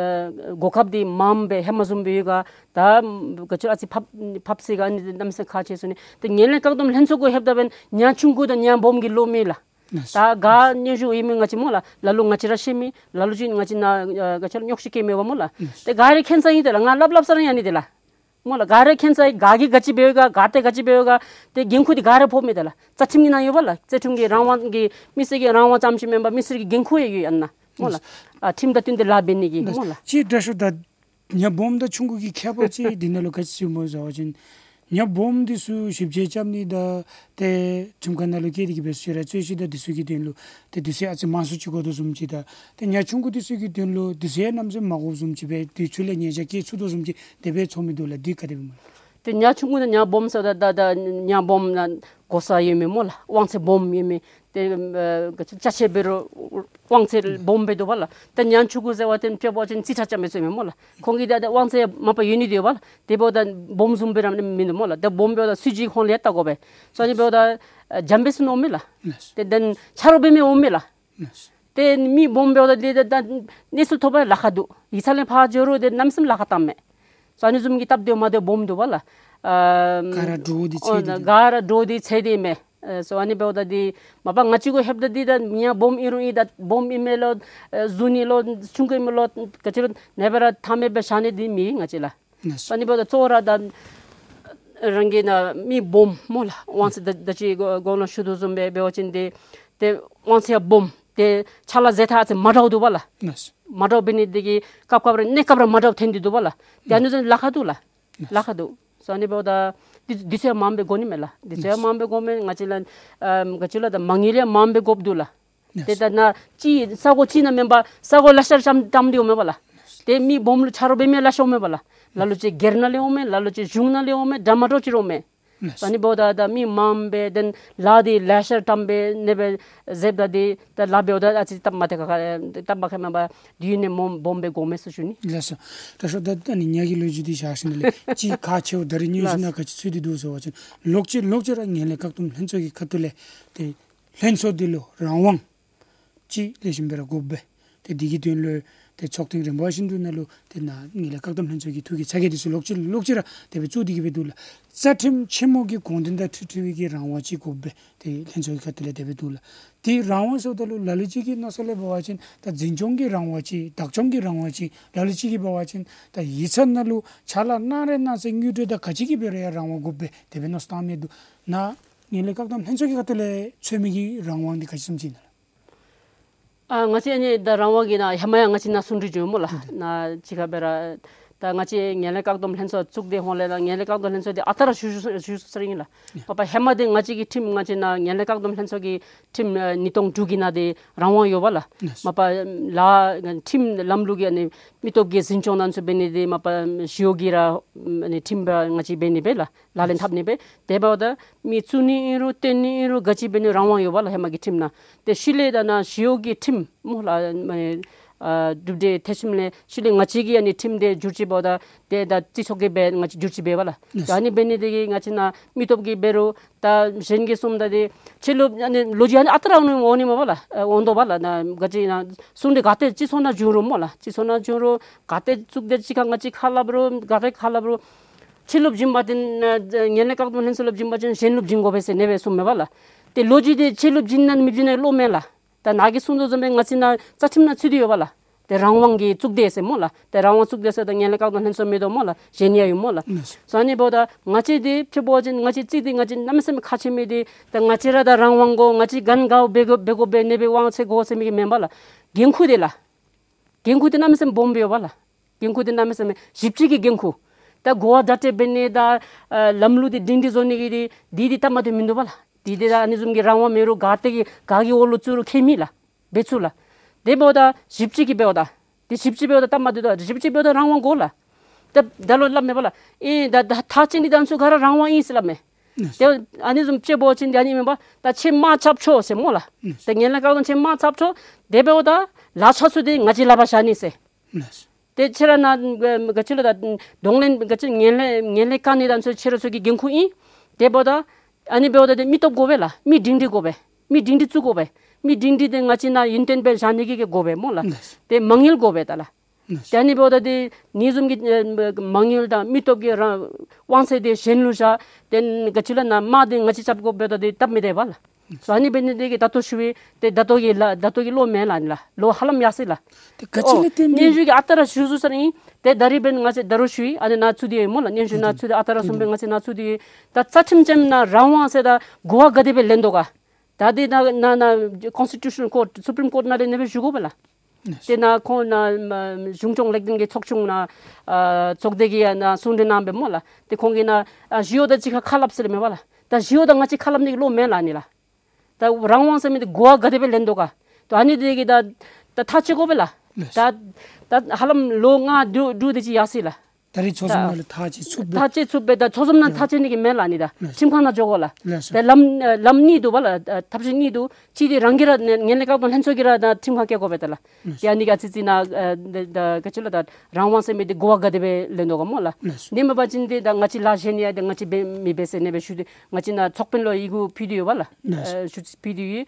གོ་སྐབས་འདི་མངམ་སྦེ་ཧེ་མ་བཟུམ་སྦེ་ཡོད་ག། ད་ག་ཅི་ཨ་ཙི་ཕབ་ཕབ་སོང་ག། ཨ་ནི་གནམ་མེད་ས་མེད་ཁག་ཆེ་ཟེར་ཞུ་ནི། ཏེ་ངན་ལྷད་བཀག་སྡོམ་ལྷན་ཚོགས་གུ་ལྷོདཔ་ད་འབདན་ཉ་ཆུང་ཀུ་དང་ཉ་སྦོམ་གྱི་ལོ་མེད་ལགས། ད་ག་སྙན་ཞུ་ཡོད་མི་ང་བཅས་སྨོ་ལགས། ལ་ལུ་ང་བཅས་ར་ཤེས་མི་ལ་ལུ་ཅིག་ང་བཅས་ནཱ་ཨ་ག་ཅི་ལོ་རྙོག་ཞུ་བཀལ་མི་འོང་པ་སྨོ་ལགས། ཏེ་ག་ར་མཁྱེན་ས་ཨིན་ཏེ་ལགས། ང་སླབ་སླབ་ས་ར་ཨ་ནི་ཏེ་ལགས། སྨོ་ལགས། ག་ར་མཁྱེན་ས་ཨིན། ག་གིས་ག་ཅི་འབད་ཡོད་ག། ག་ཏེ་ག་ཅི་འབད་ཡོད་ག། ཏེ་འགན་ཁུར་འདི་ག་ར་ཕོགཔ་མས་ཏེ་ལགས། རྩ་ཁྲིམས་ཀྱི་ནང་ཡོད་པ་ལགས། རྩ་ཁྲིམས་ཀྱི་རང་དབང་གི་མི་སེར་གྱི་རང་དབང་ཙམ་ཅིག་མེན་པར་མི་སེར་གྱི་འགན་ཁུར་ཡང་ཡོད་ཨ་ནཱ་སྨོ་ལགས། ཨ་ཁྲིམས་དང་བསྟུན་ཏེ་ལཱ་འབད་ནི་གི་སྨོ་ལགས། ཅིག་དྲག་ཤོས་ད་ཉ་སྦོམ་དང་ཆུང་ཀུ་གི་ཁྱད་པར་ཅིག་འདི་ནང་ལུ་ག་ཅི་ཡོདཔ་སྨོ་ཟེར་བ་ཅིན་ཉ་སྦོམ་འདི་ཚུ་ཞིབ་དཔྱད་རྐྱབ་ནི་དང་ཏེ་ཁྲིམས་ཁང་ནང་ལུ་བསྐྱལ་ཏེ་གིས་སྦེ་ཚུ་ར་རྩོད་གཞི་དང་འདི་ཚུ་གི་དོན་ལུ་ཏེ་དུས་ཚོད་ཨ་ཙི་མང་སུ་ཅིག་འགོར་དོ་བཟུམ་ཅིག་དང་ཏེ་ཉ་ཆུང་ཀུ་འདི་ཚུ་གི་དོན་ལུ་དུས་ཚོད་ཡང་གནམ་མེད་ས་མེད་མ་འགོརཝ་བཟུམ་ཅིག་སྦེ་དུས་ཚོད་ལུ་ཉེས་བྱ་བཀལ་ཚུགས་དོ་བཟུམ་ཅིག་དེ་སྦེ་ཚོར་མི་འདུག་ལགས། འདི་ག་དེ་སྦེ་སྨོ་ལགས། ཏེ་ཉ་ཆུང་ཀུ་དང་ཉ་སྦོམ་ཟེརཝ་ད་ད་ད་ཉ་སྦོམ་ནང་གོ་ས་ཡོད་མི་སྨོ་ལགས། དབང་ཚད་སྦོམ་ཡོད་མི། ཏེ་ཨ་ག་ཅི་ཅ་ཆས་འབད་རུང་དབང་ཚད་སྦོམ་སྦེ་འདུག་པ་ལགས། ཏེ་ཉ་ཆུང་ཀུ་ཟེར་བ་ཏེ་དཔེ་འབད་བ་ཅིན་རྩིས་ཁྲ་རྐྱབ་མི་ཚུ་ཨིན་མས་སྨོ་ལགས། ཁོང་གི་ད་ད་དབང་ཚད་མ་པ་ཡོད་ནི་འདུག་པ་ལགས། དེ་འབདཝ་ད་སྦོམ་བཟུམ་སྦེ་ར་མིན་འདུག་སྨོ་ལགས། ཏེ་སྦོམ་འབདཝ་ད་སྲིད་བྱུས་ཁོང་ལས་ཡང་བལྟ་དགོ་པས། སོ་ཨ་ནི་འབདཝ་ད་ཨ་འཇམ་དཔལ་ཚུ་ནང་འོང་མས་ལགས། ཏེ་དེ་ནང་ཆ་རོགས་འབད་མི་འོང་མས་ལགས། ཏེ་མི་སྦོམ་འབདཝ་ད་འདི་ད་ད་གནས་ཚུལ་ཐོབ་པར་ལཱ་ཁག་འདུག། ཡིག་ཚང་ལས་ཕར་འགྱོ་རུང་ཏེ་གནམ་མེད་ས་མེད་ལཱ་ཁག་བཏངམ་མས། སོ་ཨ་ནི་བཟུམ་གྱི་སྟབས་བདེཝ་མ་བདེཝ་སྦོམ་འདུག་པ་ལགས། ཨ་ག་ར་འདྲོག་སྟེ་ཨོ་ཚད་དེ་ག་ར་འདྲོག་སྟེ་ཚད་དེ་མས། ཨ་སོ་ཨ་ནི་འབདཝ་ད་འདི་མ་པ་ང་བཅས་གུ་ལྷོདཔ་ད་འདི་ད་ཉ་སྦོམ་ཨིན་རུང་ཨིན། ད་སྦོམ་ཨིན་མས་ལོ་ཨ་བཟུང་ནི་ལོ་ཆུང་ཀུ་ཨིན་མས་ལོ་ག་ཅི་ལོ་ནེ་བ་ར་ཐ་མེད་སྦེ་བཞག་ནི་འདི་མེད་ང་བཅས་ལགས། ཨ་ནི་འབདཝ་ད་གཙོ་བོ་ར་ད་རང་གི་ནཱ་མི་སྦོམ་སྨོ་ལགས། དབང་ཚད་ད་ད་ཅི་གོང་ལུ་ཞུ་དོ་བཟུམ་སྦེ་འབད་བ་ཅིན་ཏེ་ཏེ་དབང་ཚད་ཡང་སྦོམ། ཏེ་ཕྱག་ལཱ་མཛད་ཐངས་ཨ་ཙི་མ་འདྲཝ་འདུག་པ་ལགས། མ་འདྲཝ་འབད་ནི་འདི་གིས་སྐབས་སྐབས་ར་གནས་སྐབས་ར་མ་འདྲཝ་ཐོན་ཏེ་འདུག་པ་ལགས། ཏེ་ཨ་ནི་ཚུ་ལཱ་ཁག་འདུག་ལགས། ལཱ་ཁག་འདུག། སོ་ཨ་ནི་འབདཝ་ད་འདི་འདི་ཚུ་ཡང་མངམ་སྦེ་དགོ་ནི་མས་ལགས། འདི་ཚུ་ཡང་མངམ་སྦེ་དགོ་མས། ང་བཅས་ལགས་ཨ་ག་ཅི་ལོ་ད་མ་དངུལ་ཡང་མངམ་སྦེ་དགོཔ་འདུག་ལགས། ཏེ་ད་ནཱ་ཅིག་ས་གོ་ཅིག་ནང་མེན་པར་ས་གོ་ལེ་ཤ་ར་བཤམ་བཏངམ་འདི་འོང་མས་པ་ལགས། ཏེ་མི་སྦོམ་ལུ་ཆ་རོགས་འབད་མི་ལེ་ཤ་འོང་མས་པ་ལགས། ལ་ལུ་ཅིག་སྒེར་ནང་ལས་འོང་མས། ལ་ལུ་ཅིག་གཞུང་ནང་ལས་འོང་མས། འདྲ་མ་འདྲཝ་ཅིག་ར་འོང་མས། ལགས། ད་ནི་འབདཝ་ད་ད་མི་མངམ་སྦེ་དེ་ལཱ་འདི་ལེ་ཤ་བཀྲམ་སྦེ་ཨ་ནེ་སྦེ་མཛདཔ་ད་འདི་ད་ལཱ་འབདཝ་ད་ཨ་ཙི་སྟབས་མ་བདེ་ཁག་ཁ་སྟབས་མ་ཁེ་མ་པ་དུས་ནི་མོ་སྦོམ་སྦེ་དགོ་མས་ཟེར་ཞུ་ནི། ལགས་སོ། ད་ཤོ་ད་ད་ནི་ཉ་གི་ལོ་རྒྱུས་འདི་བཞག་ཞིནམ་ལས་ཅིག་ཁག་ཆེཝ་ད་རིས་ཉུང་ཞིན་ན་ལགས། ག་ཅི་ཚུད་དེ་འདུག་ཟེར་བ་ཅིན་ལོག་ཅི་ལོག་ཅི་ར་ངན་ལྷད་བཀག་སྡོམ་ལྷན་ཚོགས་ཀྱི་ཁ་ཐུག་ལས་ཏེ་ལྷན་ཚོགས་འདི་ལུ་རང་དབང་ཅིག་ལེགས་ཤོམ་སྦེ་ར་དགོ་པས། ཏེ་འདི་གི་དོན་ལུ་ཏེ་ཚོགས་ཐེངས་རིམ་པ་བཞིན་དུ་ནང་ལུ་ཏེ་ནཱ་ངན་ལྷད་བཀག་སྡོམ་ལྷན་ཚོགས་ཀྱི་ཐུགས་ཀྱི་ཚ་གྱང་འདི་ཚུ་ལོག་ཅི་ལོག་ཅི་ར་དེ་སྦེ་བཙུགས་ཏེ་གི་སྦེ་འདུག་ལགས། རྩ་ཁྲིམས་ཆེན་མོ་གི་དགོངས་དོན་དང་འཁྲིལ་འཁྲིལ་བའི་གི་རང་དབང་ཅིག་དགོ་པས། ཏེ་ལྷན་ཚོགས་ཀྱི་ཁ་ཐུག་ལས་དེ་སྦེ་འདུག་ལགས། ཏེ་རང་དབང་ཟེརཝ་ད་ལུ་ལ་ལུ་ཅིག་གི་མནོ་ས་ལས་འབད་བ་ཅིན་ད་འཛིན་སྐྱོང་གི་རང་དབང་ཅིག་བདག་སྐྱོང་གི་རང་དབང་ཅིག་ལ་ལུ་ཅིག་གིས་འབད་བ་ཅིན་ད་ཡིག་ཚང་ནང་ལུ་ཕྱག་ལཱ་གནང་ར་གནང་ས་དངུལ་འབྲེལ་དང་ག་ཅི་གི་འབད་རུང་ཡང་རང་དབང་དགོ་པས། དེ་སྦེ་མནོ་བསམ་བཏང་མི་འདུག། ནཱ་ངན་ལྷད་བཀག་སྡོམ་ལྷན་ཚོགས་ཀྱི་ཁ་ཐུག་ལས་འཚོལ་མི་གི་རང་དབང་འདི་ག་ཅི་བཟུམ་ཅིག་ཨིན་ན་ལགས། ཨ་ང་བཅས་ཨ་ནི་ད་རང་དབང་གི་ནཱ་ཧེ་མ་ཡང་ང་བཅས་ནཱ་གསུང་གྲོས་བྱུང་སྨོ་ལགས། ཏེ་ཏེ་ནཱ་ཅིག་ཁར་སྦེ་ར་ད་ང་བཅས་ངན་ལྷད་བཀག་སྡོམ་ལྷན་ཚོགས་བཙུགས་ཏེ་འོང་ལས་ད་ངན་ལྷད་བཀག་སྡོམ་ལྷན་ཚོགས་འདི་ཨ་རྟག་ར་ཞུ་ཞུ་ཞུ་ས་ར་ཨིན་ལགས། ཡ། མ་པ་ཧེ་མ་འདི་ང་བཅས་ཀྱི་ཁྲིམས་ང་བཅས་ནཱ་ངན་ལྷད་བཀག་སྡོམ་ལྷན་ཚོགས་ཀྱི་ཁྲིམས་ཨ་ཉིས་སྟོང་དྲུག་གི་ནང་འདི་རང་དབང་ཡོད་པ་ལགས། ཡ། མ་པ་ལཱ་ཁྲིམས་ལམ་ལུགས་ཀྱི་ཨ་ནི་མི་སྟོབས་ཀྱི་འཛིན་སྐྱོང་ནང་ཚུད་འབད་ནི་འདི་མ་པ་ཞི་གཡོག་གི་ར་ཨ་ནི་ཁྲིམས་པ་ང་བཅས་འབད་ནི་སྦེ་ལགས། ལག་ལེན་འཐབ་ནི་སྦེ། དེ་འབདཝ་ད་མི་བཙུགས་ནི་ཨིན་རུང་བཏོན་ནི་ཨིན་རུང་ག་ཅི་འབད་ནི་རང་དབང་ཡོད་པ་ལགས་ཧེ་མ་གི་ཁྲིམས་ནང་། ཏེ་ཤུལ་ལས་ད་ནཱ་ཞི་གཡོག་གི་ཁྲིམས་སྨོ་ལགས། ཨ་གྲུབ་འབྲས་ཐོན་ཞིནམ་ལས་ཤུལ་ལས་ང་བཅས་ཀྱི་ཨ་ནི་ཁྲིམས་འདི་བསྒྱུར་བཅོས་འབདཝ་ད་ཏེ་ད་སྤྱི་ཚོགས་ཀྱི་སྦེ་ང་བཅས་བསྒྱུར་བཅོས་འབད་བ་ལགས། ཡ། ད་ཨ་ནི་འབད་ནི་འདི་གིས་ང་བཅས་ནཱ་མི་སྟོབས་ཀྱིས་འབད་རུང་ད་གཞན་གྱིས་གསུངམ་ད་འདི་ཕྱི་ལོགས་ཨ་ནི་ལོ་རྒྱུས་ཨ་ནི་ཨ་རྟག་ར་འོང་ནི་འོང་ནི་མས་པ་ལགས། ཨ་འོང་དོ་པ་ལགས། ནཱ་ག་ཅི་ནཱ་གསུང་གྲོས་ག་ཏེ་སྤྱི་ཚོགས་ནང་བྱུང་རུང་སྨོ་ལགས། སྤྱི་ཚོགས་ནང་བྱུང་རུང་ག་ཏེ་བཙུགས་ཏེ་ཅིག་ཁར་ང་བཅས་ཁ་སླབ་རུང་ག་ཏེ་ཁ་སླབ་རུང་ཕྱི་ལོགས་བྱིན་པ་ཅིན་ཨ་ངན་ལྷད་བཀག་སྡོམ་ལྷན་ཚོགས་ལོགས་བྱིན་པ་ཅིན་གཞན་ལོགས་བྱིན་དགོ་པས་ཟེར་ཨ་ནེ་སྦེ་གསུངམ་མས་པ་ལགས། ཏེ་ལོ་རྒྱུས་འདི་ཕྱི་ལོགས་བྱིན་ན་མི་བྱིན་ན་བློ་མེན་ལགས། ད་ནཱ་གིས་གསུང་དོ་བཟུམ་སྦེ་ང་བཅས་ནཱ་རྩ་ཁྲིམས་ནང་ཚུད་དེ་ཡོད་པ་ལགས། ཏེ་རང་དབང་གི་གཙུག་སྡེ་ཟེར་སྨོ་ལགས། ཏེ་རང་དབང་གཙུག་སྡེ་ཟེརཝ་ད་ངན་ལྷད་བཀག་སྡོམ་ལྷན་ཚོགས་མིན་འདུག་སྨོ་ལགས། གཞན་ཡང་ཡོད་སྨོ་ལགས། ལགས། སོ་ཨ་ནི་འབདཝ་ད་ང་བཅས་འདི་ཕྱི་འབད་བ་ཅིན་ང་བཅས་རྩིས་འདི་ང་བཅས་གནམ་མེད་ས་མེད་ཁག་ཆེ་མི་འདི་ད་ང་བཅས་ར་ད་རང་དབང་དགོ་ང་བཅས་ག་ནི་དགའཝ་འབད་དགོ་འབད་དགོ་འབད་ཨ་ནེ་སྦེ་དབང་ཚད་དགོ་ཟེར་མི་གི་མེན་པ་ལགས། འགན་ཁུར་འདི་ལགས། འགན་ཁུར་འདི་གནམ་མེད་ས་མེད་སྦོམ་སྦེ་ཡོད་པ་ལགས། འགན་ཁུར་འདི་གནམ་མེད་ས་མེད་ཞིབ་དཔྱད་ཀྱི་འགན་ཁུར། ད་གོ་བ་བརྡ་སྤྲོད་འབད་ནི་དང་ཨ་ལམ་ལུགས་འདི་སྒྲིང་སྒྲི་བཟོ་ནི་གི་འདི་འདི་འདི་སྟབས་མ་བདེཝ་མིན་འདུག་པ་ལགས། འདི་འདི་ད་ཨ་ནི་བཟུམ་གྱི་རང་དབང་མེད་རུང་ག་ཏེ་གི་ག་གི་འོག་ལུ་བཙུགས་རུང་ཁྱད་མེད་ལགས། འབད་ཚུགས་ལགས། དེ་འབདཝ་ད་ཞིབ་དཔྱད་ཀྱི་འབདཝ་ད་འདི་ཞིབ་དཔྱད་འབདཝ་ད་སྟབས་མ་བདེཝ་ད་ཞིབ་དཔྱད་འབདཝ་ད་རང་དབང་དགོ་ལགས། ད་ད་ལོག་སླབ་མས་པ་ལགས། ཨེ་ད་ད་ཐག་བཅད་ནི་དང་ཚུ་ག་ར་རང་དབང་ཨིན་ཟེར་སླབ་མས། ལགས། ཏེ་ཨ་ནི་བཟུམ་དཔྱད་འབད་བ་ཅིན་ཏེ་ཨ་ནི་མེན་པ་ད་ཁྱོད་དམག་རྐྱབ་ཆོག་ཟེར་སྨོ་ལགས། ལགས། ཏེ་ངན་ལྷད་བཀག་སྡོམ་ཁྱོད་དམག་རྐྱབ་ཆོག། དེ་འབདཝ་ད་ལག་ཆ་ཚུ་འདི་ང་བཅས་ལག་པར་བཞག་ནི་ཟེར། ལགས། ཏེ་ཁྱོད་ར་ནཱ་ག་ཅི་ལོ་ད་གདོང་ལེན་ག་ཅི་ངན་ལྷད་ངན་ལྷད་བཀག་ནི་དང་ཚུ་ཁྱོད་ར་ཚུ་གི་འགན་ཁུར་ཨིན། དེ་འབདཝ་ད་ཨ་ནི་འབདཝ་ད་ཏེ་མི་སྟོབས་དགོ་པས་ལགས། མི་སྒྲིང་སྒྲི་དགོ་པས། མི་སྒྲིང་སྒྲི་བཙུགས་དགོ་པས། མི་སྒྲིང་སྒྲི་འདི་ང་བཅས་ནཱ་ཡུན་བརྟན་སྦེ་བཞག་ནི་གི་གི་དགོ་པས་སྨོ་ལགས། ལགས། ཏེ་མ་དངུལ་དགོ་པས་ད་ལགས། ལགས། ཏེ་ཨ་ནི་འབདཝ་ད་ཏེ་ཨ་ནི་བཟུམ་གྱི་ཨེ་མ་དངུལ་དང་མི་སྟོབས་ཀྱི་རང་དབང་ཚད་འདི་གཞན་ལུ་བཞག། ཏེ་ག་ཅི་ལོ་ནཱ་དམག་འདི་ང་བཅས་རྐྱབ་དགོ་འབདཝ་ད་ཏེ་སྟབས་མི་བདེ་བ་ལགས། ལགས། སོ་ཨ་ནི་འབད་ནི་འདི་གིས་ད་ལྟོ་ཞུ་བའི་ཏེ་ད་ལྟོ་གི་ལཱ་ད་ལྟོ་གི་བློ་མེན་ལགས་ཨ་ནི་ལགས། བློ་ཧ་ལམ་ཡར་སོ་ཡི་ལགས། ཏེ་ག་ཅི་ལས་བརྟེན་ཏེ་སྙན་ཞུ་གི་ཨ་རྟག་ར་ཞུ་ཚུགས་ས་ཨིན། ཏེ་ད་རིས་འབདན་ང་བཅས་ད་རུང་ཞུ་ཡི། ཨ་ནི་ནཱ་ཚུད་དེ་ཡོད་སྨོ་ལགས། སྙན་ཞུ་ནཱ་ཚུད་དེ་ཨ་རྟག་ར་གསུངས་སྦེ་ང་བཅས་ནཱ་ཚུད་དེ་ཡོད། ད་རྩ་ཁྲིམས་ཅན་ནང་རང་དབང་ཟེར་ད་གོ་བ་ག་དེ་སྦེ་ལེན་དོ་ག། ད་འདི་ནཱ་ནཱ་ནཱ་ཀོན་སི་ཊི་ཊུ་ཤཱན་ཀོརཊ་སུ་པྲིམ་ཀོརཊ་ནང་ལས་ཨ་ནེ་སྦེ་ཞུ་དགོ་པས་ལགས། ལགས། ཏེ་ནཱ་ཁོང་ནཱ་མ་གཞུང་སྐྱོང་ལེགས་ལྡན་གྱི་ཚོགས་ཆུང་ནཱ་ཨ་ཚོགས་སྡེ་གི་ཡང་ནཱ་གསུང་གྲོས་གནང་སྦེ་སྨོ་ལགས། ཏེ་ཁོང་གིས་ནཱ་ཨ་ཞི་གཡོག་དང་གཅིག་ཁར་ཁ་སླབ་ཟེར་སླབ་མས་པ་ལགས། ད་ཞི་གཡོག་དང་ང་བཅས་ཁ་སླབ་ནི་གི་བློ་མེན་ལགས་ཨ་ནི་ལགས། ད་རང་དབང་ཟེར་མི་འདི་གོ་བ་ག་དེ་སྦེ་ལེན་དོ་ག། ད་ཨ་ནི་འདི་གིས་ད་ད་ཐག་བཅད་དགོ་པས་ལགས། ལགས། ད་ད་ཧ་ལམ་ལོ་ལྔ་དྲུག་དྲུག་དེ་ཅིག་ཡར་སོ་ཡི་ལགས། ད་རིས་ཚོགས་ཟུར་ནང་ལས་ཐག་བཅད་ཚུགས་པས། ཐག་བཅད་ཚུགས་པས། ད་ཚོགས་ཟུར་ནང་ཐག་བཅད་ནི་གི་མེན་ལགས་ཨ་ནི་ད། ལགས། ཁྲིམས་ཁང་ནང་འགྱོ་དགོ་ལགས། ལགས་སོ། ད་ལམ་ལམ་གཉིས་འདུག་པ་ལགས། ཐབས་ཤེས་གཉིས་འདུག། གཅིག་འདི་རང་གིས་ར་ངན་ལྷད་བཀག་སྡོམ་ལྷན་ཚོགས་ཀྱིས་ར་ད་ཁྲིམས་ཁང་བསྐྱལ་དགོ་པས་ད་ལགས། ལགས་སོ། ཡ་ཨ་ནི་ག་ཅི་ཅིག་ནཱ་ཨ་ད་ད་ག་ཅི་ལོ་ད་རང་དབང་ཟེར་མི་འདི་གོ་བ་ག་དེ་སྦེ་ལེན་དོ་ག་སྨོ་ལགས། ལགས་སོ། ཨ་ནི་མེན་པ་ཅིན་འདི་ད་ང་བཅས་ལཱ་གཞན་ཡང་ད་ང་བཅས་འབད་མི་འབད་ཟེར་ཨ་ནེ་སྦེ་ཞུ་སྟེ་ང་བཅས་ནཱ་ཚོགས་དཔོན་ལུ་ཡི་གུ་ཕུལ་ཏེ་ཡོད་པ་ལགས། ལགས་སོ། ཨ་ཞུ་ཕུལ་ཏེ་ཡོད།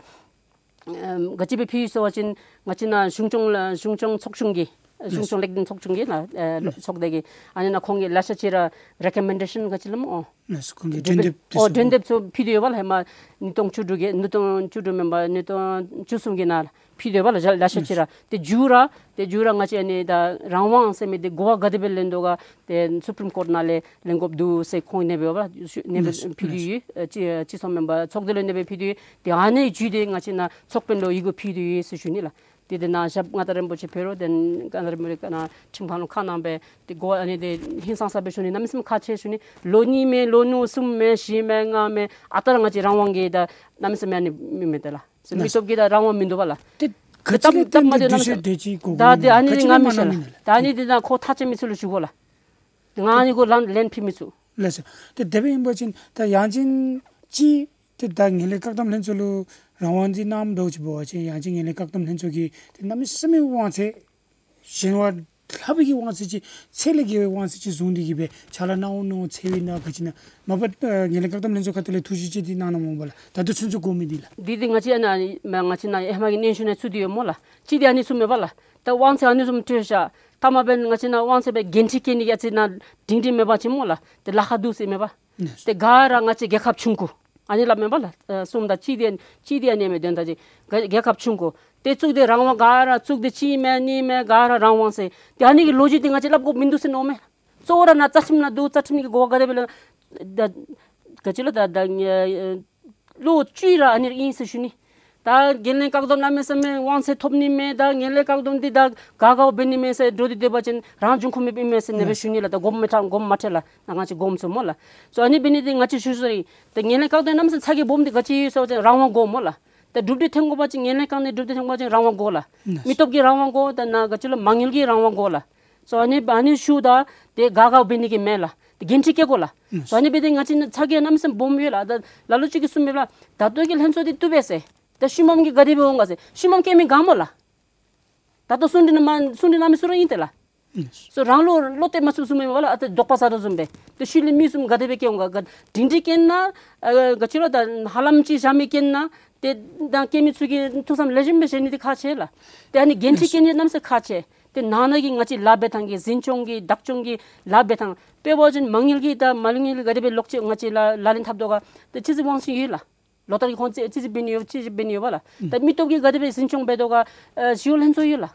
ཨམ་ག་ཅི་སྦེ་ཕུལ་ཡི་ཟེར་བ་ཅིན་ང་བཅས་ནཱ་གཞུང་སྐྱོང་ལགས་གཞུང་སྐྱོང་ཚོགས་ཆུང་གི་གཞུང་སྐྱོང་ལེགས་ལྡན་ཚོགས་ཆུང་གི་ནཱ་ཨེ་ཚོགས་སྡེ་གི་ཨ་ནི་ནཱ་ཁོང་གིས་ལེ་ཤ་ཅིག་ར་རེ་ཀོ་མེན་ཌེ་ཤཱན་ག་ཅི་ལོ་སྨོ། ལགས་སོ། ཁོང་གིས་གྲོས་འདེབས་འདེབས་འདེབས་ཨོ་གྲོས་འདེབས་ཚུ་ཕུལ་ཏེ་ཡོད་པ་ལགས། ཧེ་མ་ཉིས་སྟོང་བཅུ་དྲུག་གི་ཉིས་སྟོང་བཅུ་དྲུག་མེན་པར་ཉིས་སྟོང་བཅུ་གསུམ་གྱི་ནང་ཕུལ་ཏེ་ཡོད་པ་ལགས། ལེ་ཤ་ཅིག་ར། ཏེ་མཇུག་ར་ཏེ་མཇུག་ར་ང་བཅས་ཨ་ནི་ད་རང་དབང་ཟེར་མི་འདི་གོ་བ་ག་དེ་སྦེ་ལེན་དོ་ག་ཏེ་སུ་པྲིམ་ཀོརཊ་ནང་ལས་ལེན་དགོཔ་འདུག་ཟེར་ཁོང་ཨ་ནེ་སྦེ་ཨ་ནེ་སྦེ་ཕུལ་ཏེ་ཡོད། ཨེ་སྤྱི་སྤྱི་ཚོགས་མེན་པར་ཚོགས་སྡེ་ལུ་ཨ་ནེ་སྦེ་ཕུལ་ཏེ་ཡོད། ཏེ་ཨ་ནི་བརྒྱུད་དེ་ང་བཅས་ནཱ་ཚོགས་དཔོན་ལུ་ཡི་གུ་ཕུལ་ཏེ་ཡོད་ཟེར་ཞུ་ནི་ལགས། ཏེ་དེ་ནང་ཞབས་མངའ་བདག་རིན་པོ་ཆེ་ཕེབས་རུང་ཏེ་མངའ་བདག་རིན་པོ་ཆེ་ནཱ་ཁྲིམས་ཁང་ལུ་ཁ་གནང་སྦེ་ཏེ་གོ་བ་ཨ་ནི་འདི་ཧིང་སངས་ས་སྦེ་ཞུ་ནི་གནམ་མེད་ས་མེད་ཁག་ཆེ་ཞུ་ནི། ལོ་གཉིས་མེན་ལོ་ནུབ་གསུམ་མེན་བཞི་མེན་ལྔ་མེན་ཨ་རྟག་ར་ང་བཅས་རང་དབང་གི་ད་གནམ་མེད་ས་མེད་ཨ་ནི་མི་མེད་ད་ལགས། མི་སྟོབས་ཀྱི་ད་རང་དབང་མིན་འདུག་པ་ལགས། ཏེ་ག་ཅི་ལས་བརྟེན་ཏེ་འདི་ཚུ་དེ་ཅིག་གོ་དགོས་ནི་ད་ཏེ་ཨ་ནི་ག་ཅི་ང་མི་ཤེས་ལགས། ད་ཨ་ནི་འདི་ད་ཁོ་ཐག་བཅད་མི་ཚུ་ལུ་ཞུ་དགོ་ལགས། ང་ཨ་ནི་གུ་ལན་ལན་ཕུལ་མི་ཚུགས། ལགས་སོ། ཏེ་དེ་སྦེ་ཨིན་པ་ཅིན་ད་ཡང་ཅིན་ཅིག་ཏེ་ད་ངན་ལྷད་བཀག་སྡོམ་ལྷན་ཚོགས་ལུ་རང་དབང་འདི་གནངམ་འདྲཝ་ཅིག་འབད་བ་ཅིན་ཡང་ཅིན་ངན་ལྷད་བཀག་སྡོམ་ལྷན་ཚོགས་ཀྱིས་ཏེ་གནམ་མེད་ས་མེད་དབང་ཚད་གཞན་བ་ལྷག་པའི་གི་དབང་ཚད་ཅིག་ཚད་ལས་བརྒལ་བའི་དབང་ཚད་ཅིག་བཟུང་སྟེ་གི་སྦེ་ཕྱག་ལཱ་གནང་འོང་མནོ་འཚེར་བའི་ནང་ག་ཅི་ན་མ་པ་ངན་ལྷད་བཀག་སྡོམ་ལྷན་ཚོགས་ཁ་ཐུག་ལས་ཐུགས་བཞེད་ཅིག་འདི་གནང་གནངམ་འོང་པ་ལགས། ད་ལྟོ་ཚུན་ཚོད་གོ་མི་འདི་ལགས། འདི་འདི་ང་བཅས་ཨ་ནཱ་ང་བཅས་ནཱ་ཧེ་མ་གི་སྙན་ཞུ་ནང་ཚུད་དེ་ཡོད་སྨོ་ལགས། ཅིག་འདི་ཨ་ནི་ཚུ་མེན་པ་ལགས། ད་དབང་ཚད་ཨ་ནི་ཚུ་སྤྲོད་བཞག་ཐ་མ་འབདན་ང་བཅས་ནཱ་དབང་ཚད་སྦེ་འགན་འཁྲི་བཀལ་ནི་གི་ཨ་ཙི་ནཱ་སྒྲིང་སྒྲིང་མེད་པ་ཅིན་སྨོ་ལགས། ཏེ་ལཱ་ཁག་འདུག་ཟེར་མེན་པ། ཏེ་ག་ར་ང་བཅས་རྒྱལ་ཁབ་ཆུང་ཀུ་ཨ་ནི་སླབ་མེན་པ་ལགས། ཨ་གསུམ་དང་གཅིག་འདི་གཅིག་འདི་ཨ་ནི་མས། དོན་དག་ཅིག་རྒྱལ་ཁབ་ཆུང་ཀུ་ཏེ་གཙུག་སྡེ་རང་དབང་ག་ར་གཙུག་སྡེ་གཅིག་མས་གཉིས་མས་ག་ར་རང་དབང་ཟེར། ཏེ་ཨ་ནི་གི་ལོ་རྒྱུས་འདི་ང་བཅས་སླབ་དགོཔ་མིན་འདུག་ཟེར་མནོཝ་མས། གཙོ་བོ་ར་ནཱ་རྩ་ཁྲིམས་ནང་འདུག། རྩ་ཁྲིམས་ཀྱི་གོ་བ་ག་དེ་སྦེ་ལ་ད་ག་ཅི་ལོ་ད་ད་ལོ་བཅུ་ར་ཨ་ནི་ཨིན་ཟེར་ཞུ་ནི། ད་ངན་ལྷད་བཀག་སྡོམ་གནམ་མེད་ས་མེད་དབང་ཚད་ཐོབ་ནི་མས། ད་ངན་ལྷད་བཀག་སྡོམ་འདི་ད་ག་ག་འབད་ནི་མས་ཟེར་འདྲོག་སྟེ་སྡོད་པ་ཅིན་རང་འབྱུང་ཁུངས་མེདཔ་ཨིན་མས་ཟེར་ཨ་ནེ་སྦེ་ཞུ་ནི་ལགས། ད་དགོངསམ་མ་ཁྲེལ་དགོངསམ་མ་ཁྲེལ་ལགས། ང་བཅས་དགོངསམ་སྨོ་ལགས། སོ་ཨ་ནི་འབད་ནི་འདི་ང་བཅས་ཞུ་ས་ར་ཨིན། ད་ངན་ལྷད་བཀག་སྡོམ་གནམ་མེད་ས་མེད་ཚ་གྱང་སྦོམ་འདི་ག་ཅི་ཡོད་ཟེར་བ་ཅིན་རང་དབང་དགོ་སྨོ་ལགས། ད་གྲུབ་འབྲས་ཐོན་དགོ་པ་ཅིན་ངན་ལྷད་བཀག་ནི་གྲུབ་འབྲས་ཐོན་དགོ་པ་ཅིན་རང་དབང་དགོ་ལགས། མི་སྟོབས་ཀྱི་རང་དབང་དགོ། ད་ནཱ་ག་ཅི་ལོ་མ་དངུལ་གྱི་རང་དབང་དགོ་ལགས། སོ་ཨ་ནི་ཨ་ནི་ཞུཝ་ད་ཏེ་ག་ག་འབད་ནི་གི་མེད་ལགས། ཏེ་འགན་འཁྲི་བཀལ་དགོ་ལགས། སོ་ཨ་ནི་འབད་དེ་ང་བཅས་ནཱ་ཚ་གྱང་གནམ་མེད་ས་མེད་སྦོམ་ཡོད་ལགས། ད་ལ་ལུ་ཅིག་གིས་གསུངམ་མས་ལགས། ད་ལྟོ་གི་ལྷན་ཚོགས་འདི་བཏུབ་པས་ཟེར། ད་ཤུལ་མམ་གྱིས་ག་དེ་སྦེ་འོང་ག་ཟེར། ཤུལ་མམ་བཀལ་མི་ག་སྨོ་ལགས། ད་ལྟོ་གསུང་འདི་ནང་མ་གསུང་འདི་གནང་མི་ཚུ་ར་ཨིན་ཏེ་ལགས། སོ་རང་ལུ་བློ་གཏད་མ་ཚུགསཔ་བཟུམ་མས་པ་ལགས། ཨ་ཏེ་དོགས་པ་ཟ་དོ་བཟུམ་སྦེ། ཏེ་ཤུལ་ལས་མི་གསུམ་ག་དེ་སྦེ་བཀལ་འོང་ག། ག་སྒྲིང་སྒྲིང་བཀལ་ན་ཨ་ག་ཅི་ལོ་ད་ཧ་ལམ་ཅིག་བཞག་མི་བཀལ་ན་ཏེ་ད་བཀལ་མི་ཚུ་གིས་ཐུགས་བསམ་ལེགས་ཤོམ་སྦེ་བཞེས་ནི་འདི་ཁག་ཆེ་ལགས། ཏེ་ཨ་ནི་འགན་འཁྲི་བཀལ་ནི་གནམ་མེད་ས་མེད་ཁག་ཆེ། ཏེ་ནང་ན་གི་ང་བཅས་ལཱ་འབད་ཐངས་ཀྱི་འཛིན་སྐྱོང་གི་བདག་སྐྱོང་གི་ལཱ་འབད་ཐངས་དཔེ་འབད་བ་ཅིན་མ་དངུལ་གྱི་ད་མ་དངུལ་གྱི་ག་དེ་སྦེ་ལོག་སྤྱོད་ང་བཅས་ལཱ་ལཱ་ལེན་འཐབ་དོ་ག། ཏེ་ཅི་ཅིག་དབང་ཚད་ཡོད་ལགས། ལོ་ལྟར་གྱི་ཁོང་ཅིག་ཅི་ཅིག་འབད་ནི་ཡོད་ཅི་ཅིག་འབད་ནི་ཡོད་པ་ལགས། ད་མི་སྟོབས་ཀྱིས་ག་དེ་སྦེ་འཛིན་སྐྱོང་འབད་དོ་ག། ཨ་ཞི་གཡོག་ལྷན་ཚོགས་ཡོད་ལགས།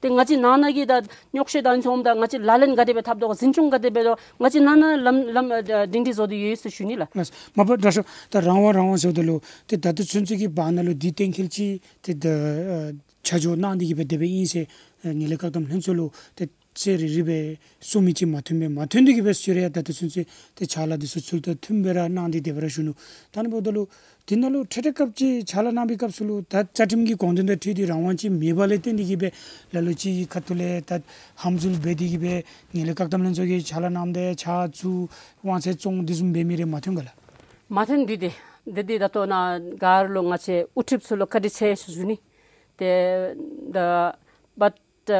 ཏེ་ང་བཅས་ནང་ན་གི་ད་རྙོག་བཤད་དང་ཚོམ་ད་ང་བཅས་ལཱ་ལེན་ག་དེ་སྦེ་འཐབ་དོ་ག། འཛིན་སྐྱོང་ག་དེ་སྦེ་དོ། ང་བཅས་ནང་ན་ལམ་ལམ་ཨ་སྒྲིང་སྒྲིང་བཟོ་སྟེ་ཡོད་ཟེར་ཞུ་ནི་ལགས། ལགས། མ་པ་དྲག་ཤོས་ད་རང་དབང་རང་དབང་ཟེརཝ་ད་ལུ་ཏེ་ད་ལྟོ་ཚུན་ཚོད་ཀྱི་བར་ན་ལུ་འདི་གཏན་འཁེལ་ཅིག་ཏེ་ད་ཨ་ཆ་འཇོག་གནང་སྟེ་གི་སྦེ་དེ་སྦེ་ཨིན་ཟེར་ཨ་ངན་ལྷད་བཀག་སྡོམ་ལྷན་ཚོགས་ལུ་ཏེ་ཚེ་རེ་རེ་སྦེ་གསུང་མི་ཅིག་མ་ཐོན་པས། མ་ཐོན་ཏེ་གི་སྦེ་ཞུ་རུང་ཡང་ད་ལྟོ་ཚུན་ཚོད་ཏེ་ཕྱག་ལཱ་འདི་ཚུ་ཚུལ་དང་མཐུནམ་སྦེ་ར་གནང་སྟེ་དེ་སྦེ་ར་བཞུགས་ནུག། ད་ཨ་ནི་འབདཝ་ད་ལུ་དེ་ནང་ལུ་འཕྲལ་འཕྲལ་སྐབས་ཅིག་ཕྱག་ལཱ་གནང་བའི་སྐབས་སུ་ལུ་ད་རྩ་ཁྲིམས་ཀྱི་དགོངས་དོན་དང་འཁྲིལ་ཏེ་རང་དབང་ཅིག་མེད་པ་ལས་བརྟེན་ཏེ་གི་སྦེ་ལ་ལུ་ཅིག་གི་ཁ་ཐུག་ལས་ད་ཧམ་ཟུལ་འབད་དེ་གི་སྦེ་ངན་ལྷད་བཀག་སྡོམ་ལྷན་ཚོགས་ཀྱིས་ཕྱག་ལཱ་གནངམ་ད་ཕྱག་བཙུགས་དབང་ཚད་བཙོང་དེ་བཟུམ་འབད་མི་རེ་མ་ཐོན་ག་ལགས། མ་ཐོན། འདི་འདི་འདི་འདི་ད་ལྟོ་ནཱ་ག་ར་ལུ་ང་བཅས་དབུ་ཁྲིདཔ་ཚུ་ལུ་བཀའ་དྲིན་ཆེ་ཞུ་ཞུ་ནི། ཏེ་ད་བ་ད་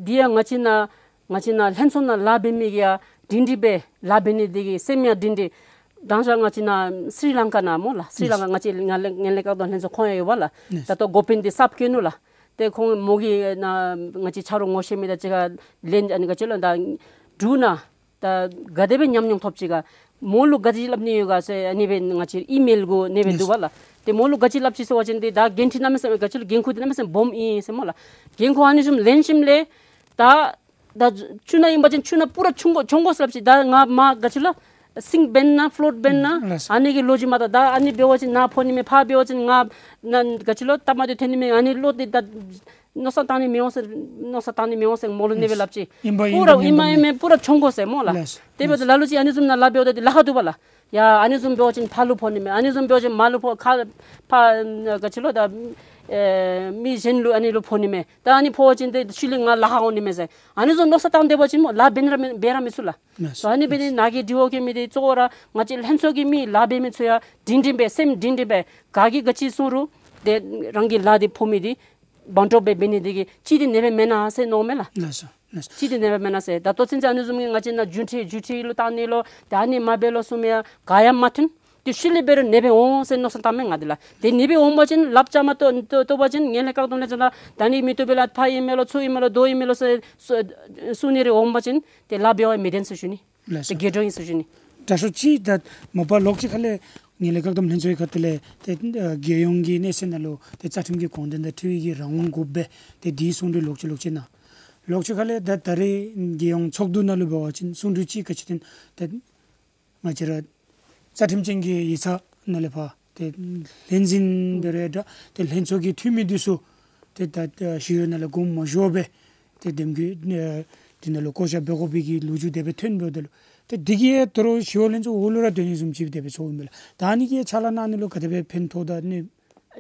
འདི་ཡང་ང་བཅས་ནཱ་ང་བཅས་ནཱ་ལྷན་ཚོགས་ནང་ལཱ་འབད་མི་གིས་ཡང་སྒྲིང་སྒྲིང་སྦེ་ལཱ་འབད་ནི་འདི་གིས་སེམས་ཡང་སྒྲིང་སྒྲིང་། དང་ཅ་ང་བཅས་ནཱ་སི་རི་ལང་ཀ་ནང་སྨོ་ལགས། སི་རི་ལང་ཀ་ང་བཅས་ངན་ལྷད་ངན་ལྷད་བཀག་སྡོམ་ལྷན་ཚོགས་ཁོང་ཡང་ཡོད་པ་ལགས། ད་ལྟོ་འགོ་དཔོན་འདི་གསརཔ་བསྐོས་ནུག་ལགས། ཏེ་ཁོང་མོ་གིས་ནཱ་ང་བཅས་ཆ་རོགས་ངོ་ཤེས་མི་དང་གཅིག་ཁར་ལན་ཨ་ནི་ག་ཅི་ལོ་ད་འབྲུག་ནང་ད་ག་དེ་སྦེ་ཉམས་མྱོང་ཐོབ་ཅི་ག། མོ་ལུ་ག་ཅི་སླབ་ནི་ཡོད་ག་ཟེར་ཨ་ནི་སྦེ་ང་བཅས་ཨི་མེལ་གུ་ཨ་ནི་སྦེ་འདུག་པ་ལགས། ཏེ་མོ་ལུ་ག་ཅི་སླབ་ཅི་ཟེར་བ་ཅིན་ཏེ་ད་འགན་འཁྲི་གནམ་མེད་ས་མེད་ག་ཅི་ལོ་འགན་ཁུར་འདི་གནམ་མེད་ས་མེད་སྦོམ་ཨིན་ཟེར་སྨོ་ལགས། འགན་ཁུར་ཨ་ནི་བཟུམ་ལེན་ཞིནམ་ལས་ད་ད་ཆུ་ནང་ཨིན་པ་ཅིན་ཆུ་ནང་པུ་ར་མཆོང་དགོ་མཆོང་དགོ་ཟེར་སླབ་ཅི། ད་ང་མར་ག་ཅི་ལོ་སིང་ཀ་འབད་ན་ཕ་ལོཊ་འབད་ན་ཨ་ནི་གི་ལོ་རྒྱུས་མ་ད་ད་ཨ་ནི་འབད་བ་ཅིན་ནཱ་ཕོག་ནི་མས། ཕར་འབད་བ་ཅིན་ང་ནཱ་ག་ཅི་ལོ་སྟབས་མ་བདེཝ་ཐོན་ནི་མས། ཨ་ནི་ལོ་འདི་ད་མནོ་བསམ་བཏང་ནི་མི་འོང་ཟེར་མནོ་བསམ་བཏང་ནི་མི་འོང་ཟེར་མོ་ལུ་ཨ་ནི་སྦེ་སླབ་ཅི། ཨིན་པ་ཨིན་པ་ཨིན་པ་ཨིན་པ་ཨིན་པ་པུ་ར་མཆོང་དགོ་ཟེར་སྨོ་ལགས། ལགས། དེ་འབདཝ་ད་ལ་ལུ་ཅིག་ཨ་ནི་བཟུམ་ནང་ལཱ་འབདཝ་ད་འདི་ལཱ་ཁག་འདུག་པ་ལགས། ཡ་ཨ་ནི་བཟུམ་འབད་བ་ཅིན་ཕར་ལུ་ཕོག་ནི་མས། ཨ་ནི་བཟུམ་འབད་བ་ཅིན་མར་ལུ་ཕོག་ཁ་ཕར་ག་ཅི་ལོ་ད་ཨེ་མི་གཞན་ལུ་ཨ་ནི་ལུ་ཕོག་ནི་མས། ད་ཨ་ནི་ཕོག་པ་ཅིན་ཏེ་ཤུལ་ལས་ང་ལཱ་ཁག་འོང་ནི་མས་ཟེར་ཨ་ནི་བཟུམ་མནོ་བསམ་བཏང་སྡོད་པ་ཅིན་སྨོ་ལགས་འབད་ར་མི་འབད་ར་མི་ཚུགས་ལགས། ལགས་སོ། ཨ་ནི་འབད་ནི་ནཱ་གིས་དྲི་བ་བཀོད་མི་འདི་གཙོ་བོ་ར་ང་བཅས་ལྷན་ཚོགས་ཀྱི་མི་ལཱ་འབད་མི་ཚུ་ཡང་སྒྲིང་སྒྲིང་སྦེ་སེམས་སྒྲིང་སྒྲིང་སྦེ་ག་གིས་ག་ཅི་གསུང་རུང་ཏེ་རང་གི་ལཱ་འདི་ཕོག་མི་འདི་བང་སྒྲོགས་སྦེ་འབད་ནི་འདི་གིས་ཅིག་འདི་ཨ་ནི་སྦེ་མེན་ན་ཟེར་མནོཝ་མས་ལགས། ལགས་སོ། ལགས་སོ། ཅིག་འདི་ཨ་ནི་སྦེ་མེན་ན་ཟེར། ད་ལྟོ་ཚུན་ཚོད་ཨ་ནི་བཟུམ་གྱི་ང་བཅས་ནཱ་རྒྱུན་འཁྱོངས་རྒྱུན་འཁྱོངས་ལུ་བཏང་ནི་ལོ་ད་ཨ་ནི་མ་འབད་ལོ་གསུངམ་ཡང་ག་ཡང་མ་ཐོན། ཏེ་ཤུལ་ལས་འབད་རུང་ཨ་ནི་སྦེ་འོང་ཟེར་མནོ་བསམ་བཏངམ་མས་ང་འདི་ལགས། ཏེ་ཨ་ནི་སྦེ་འོང་པ་ཅིན་ལགཔ་རྐྱངམ་བཏོག་བཏོག་བཏོག་པ་ཅིན་ངན་ལྷད་བཀག་སྡོམ་ལྷན་ཚོགས་ནང་ད་ཨ་ནི་མི་བཏུབ་པའི་ལཱ་ཕར་ཨིན་མས་ལོ་ཚུར་ཨིན་མས་ལོ་དོ་ཨིན་མས་ལོ་ཟེར་གསུང་ནི་རེ་འོང་པ་ཅིན་ཏེ་ལཱ་འབད་བ་མི་བདེན་ཟེར་ཞུ་ནི། ལགས་སོ། ཏེ་དགོད་བྲོ་ཨིན་ཟེར་ཞུ་ནི། དྲག་ཤོས་ཅིག་ད་མ་པ་ལོགས་ཅིག་ཁ་ལས་ངན་ལྷད་བཀག་སྡོམ་ལྷན་ཚོགས་ཀྱི་ཁ་ཐུག་ལས་ཏེ་ཨ་རྒྱལ་ཡོངས་ཀྱི་གནས་ཚད་ནང་ལུ་ཏེ་རྩ་ཁྲིམས་ཀྱི་དགོངས་དོན་དང་འཁྲིལ་བའི་གི་རང་དབང་དགོ་པས། ཏེ་འདི་གསུང་གྲོས་ལོགས་ཅིག་ལོགས་ཅིག་གནང་། ལོགས་ཅིག་ཁ་ལས་ད་ད་རེས་རྒྱལ་ཡོངས་ཚོགས་འདུ་ནང་ལུ་འབད་བ་ཅིན་གསུང་གྲོས་ཅིག་ག་ཅི་ཐོན་ཏེ་ང་བཅས་ར་རྩ་ཁྲིམས་ཅན་གྱི་ཡིག་ཚང་ནང་ལས་ཕར་ཏེ་ལྷན་འཛིན་འབད་རུང་འདྲ་ཏེ་ལྷན་ཚོགས་ཀྱི་འཐུས་མི་འདི་ཚུ་ཏེ་ད་ཞི་གཡོག་ནང་ལས་དགོངསམ་མ་ཞུ་བར་ཏེ་འདེམས་ཀྱི་ཨེ་འདི་ནང་ལུ་བསྐོ་བཞག་འབད་དགོ་པའི་གི་ལོ་རྒྱུས་དེ་སྦེ་ཐོན་འབདཝ་ད་ལུ་ཏེ་འདི་གིས་ཡང་ད་རུང་ཞི་གཡོག་ལྷན་ཚོགས་འོག་ལུ་ར་སྡོད་ནི་བཟུམ་ཅིག་དེ་སྦེ་ཚོརཝ་ཨིན་པས་ལགས། ད་ཨ་ནི་གིས་ཕྱག་ལཱ་གནང་ནི་ལུ་ག་དེ་སྦེ་ཕན་ཐོགས་དང་ནི།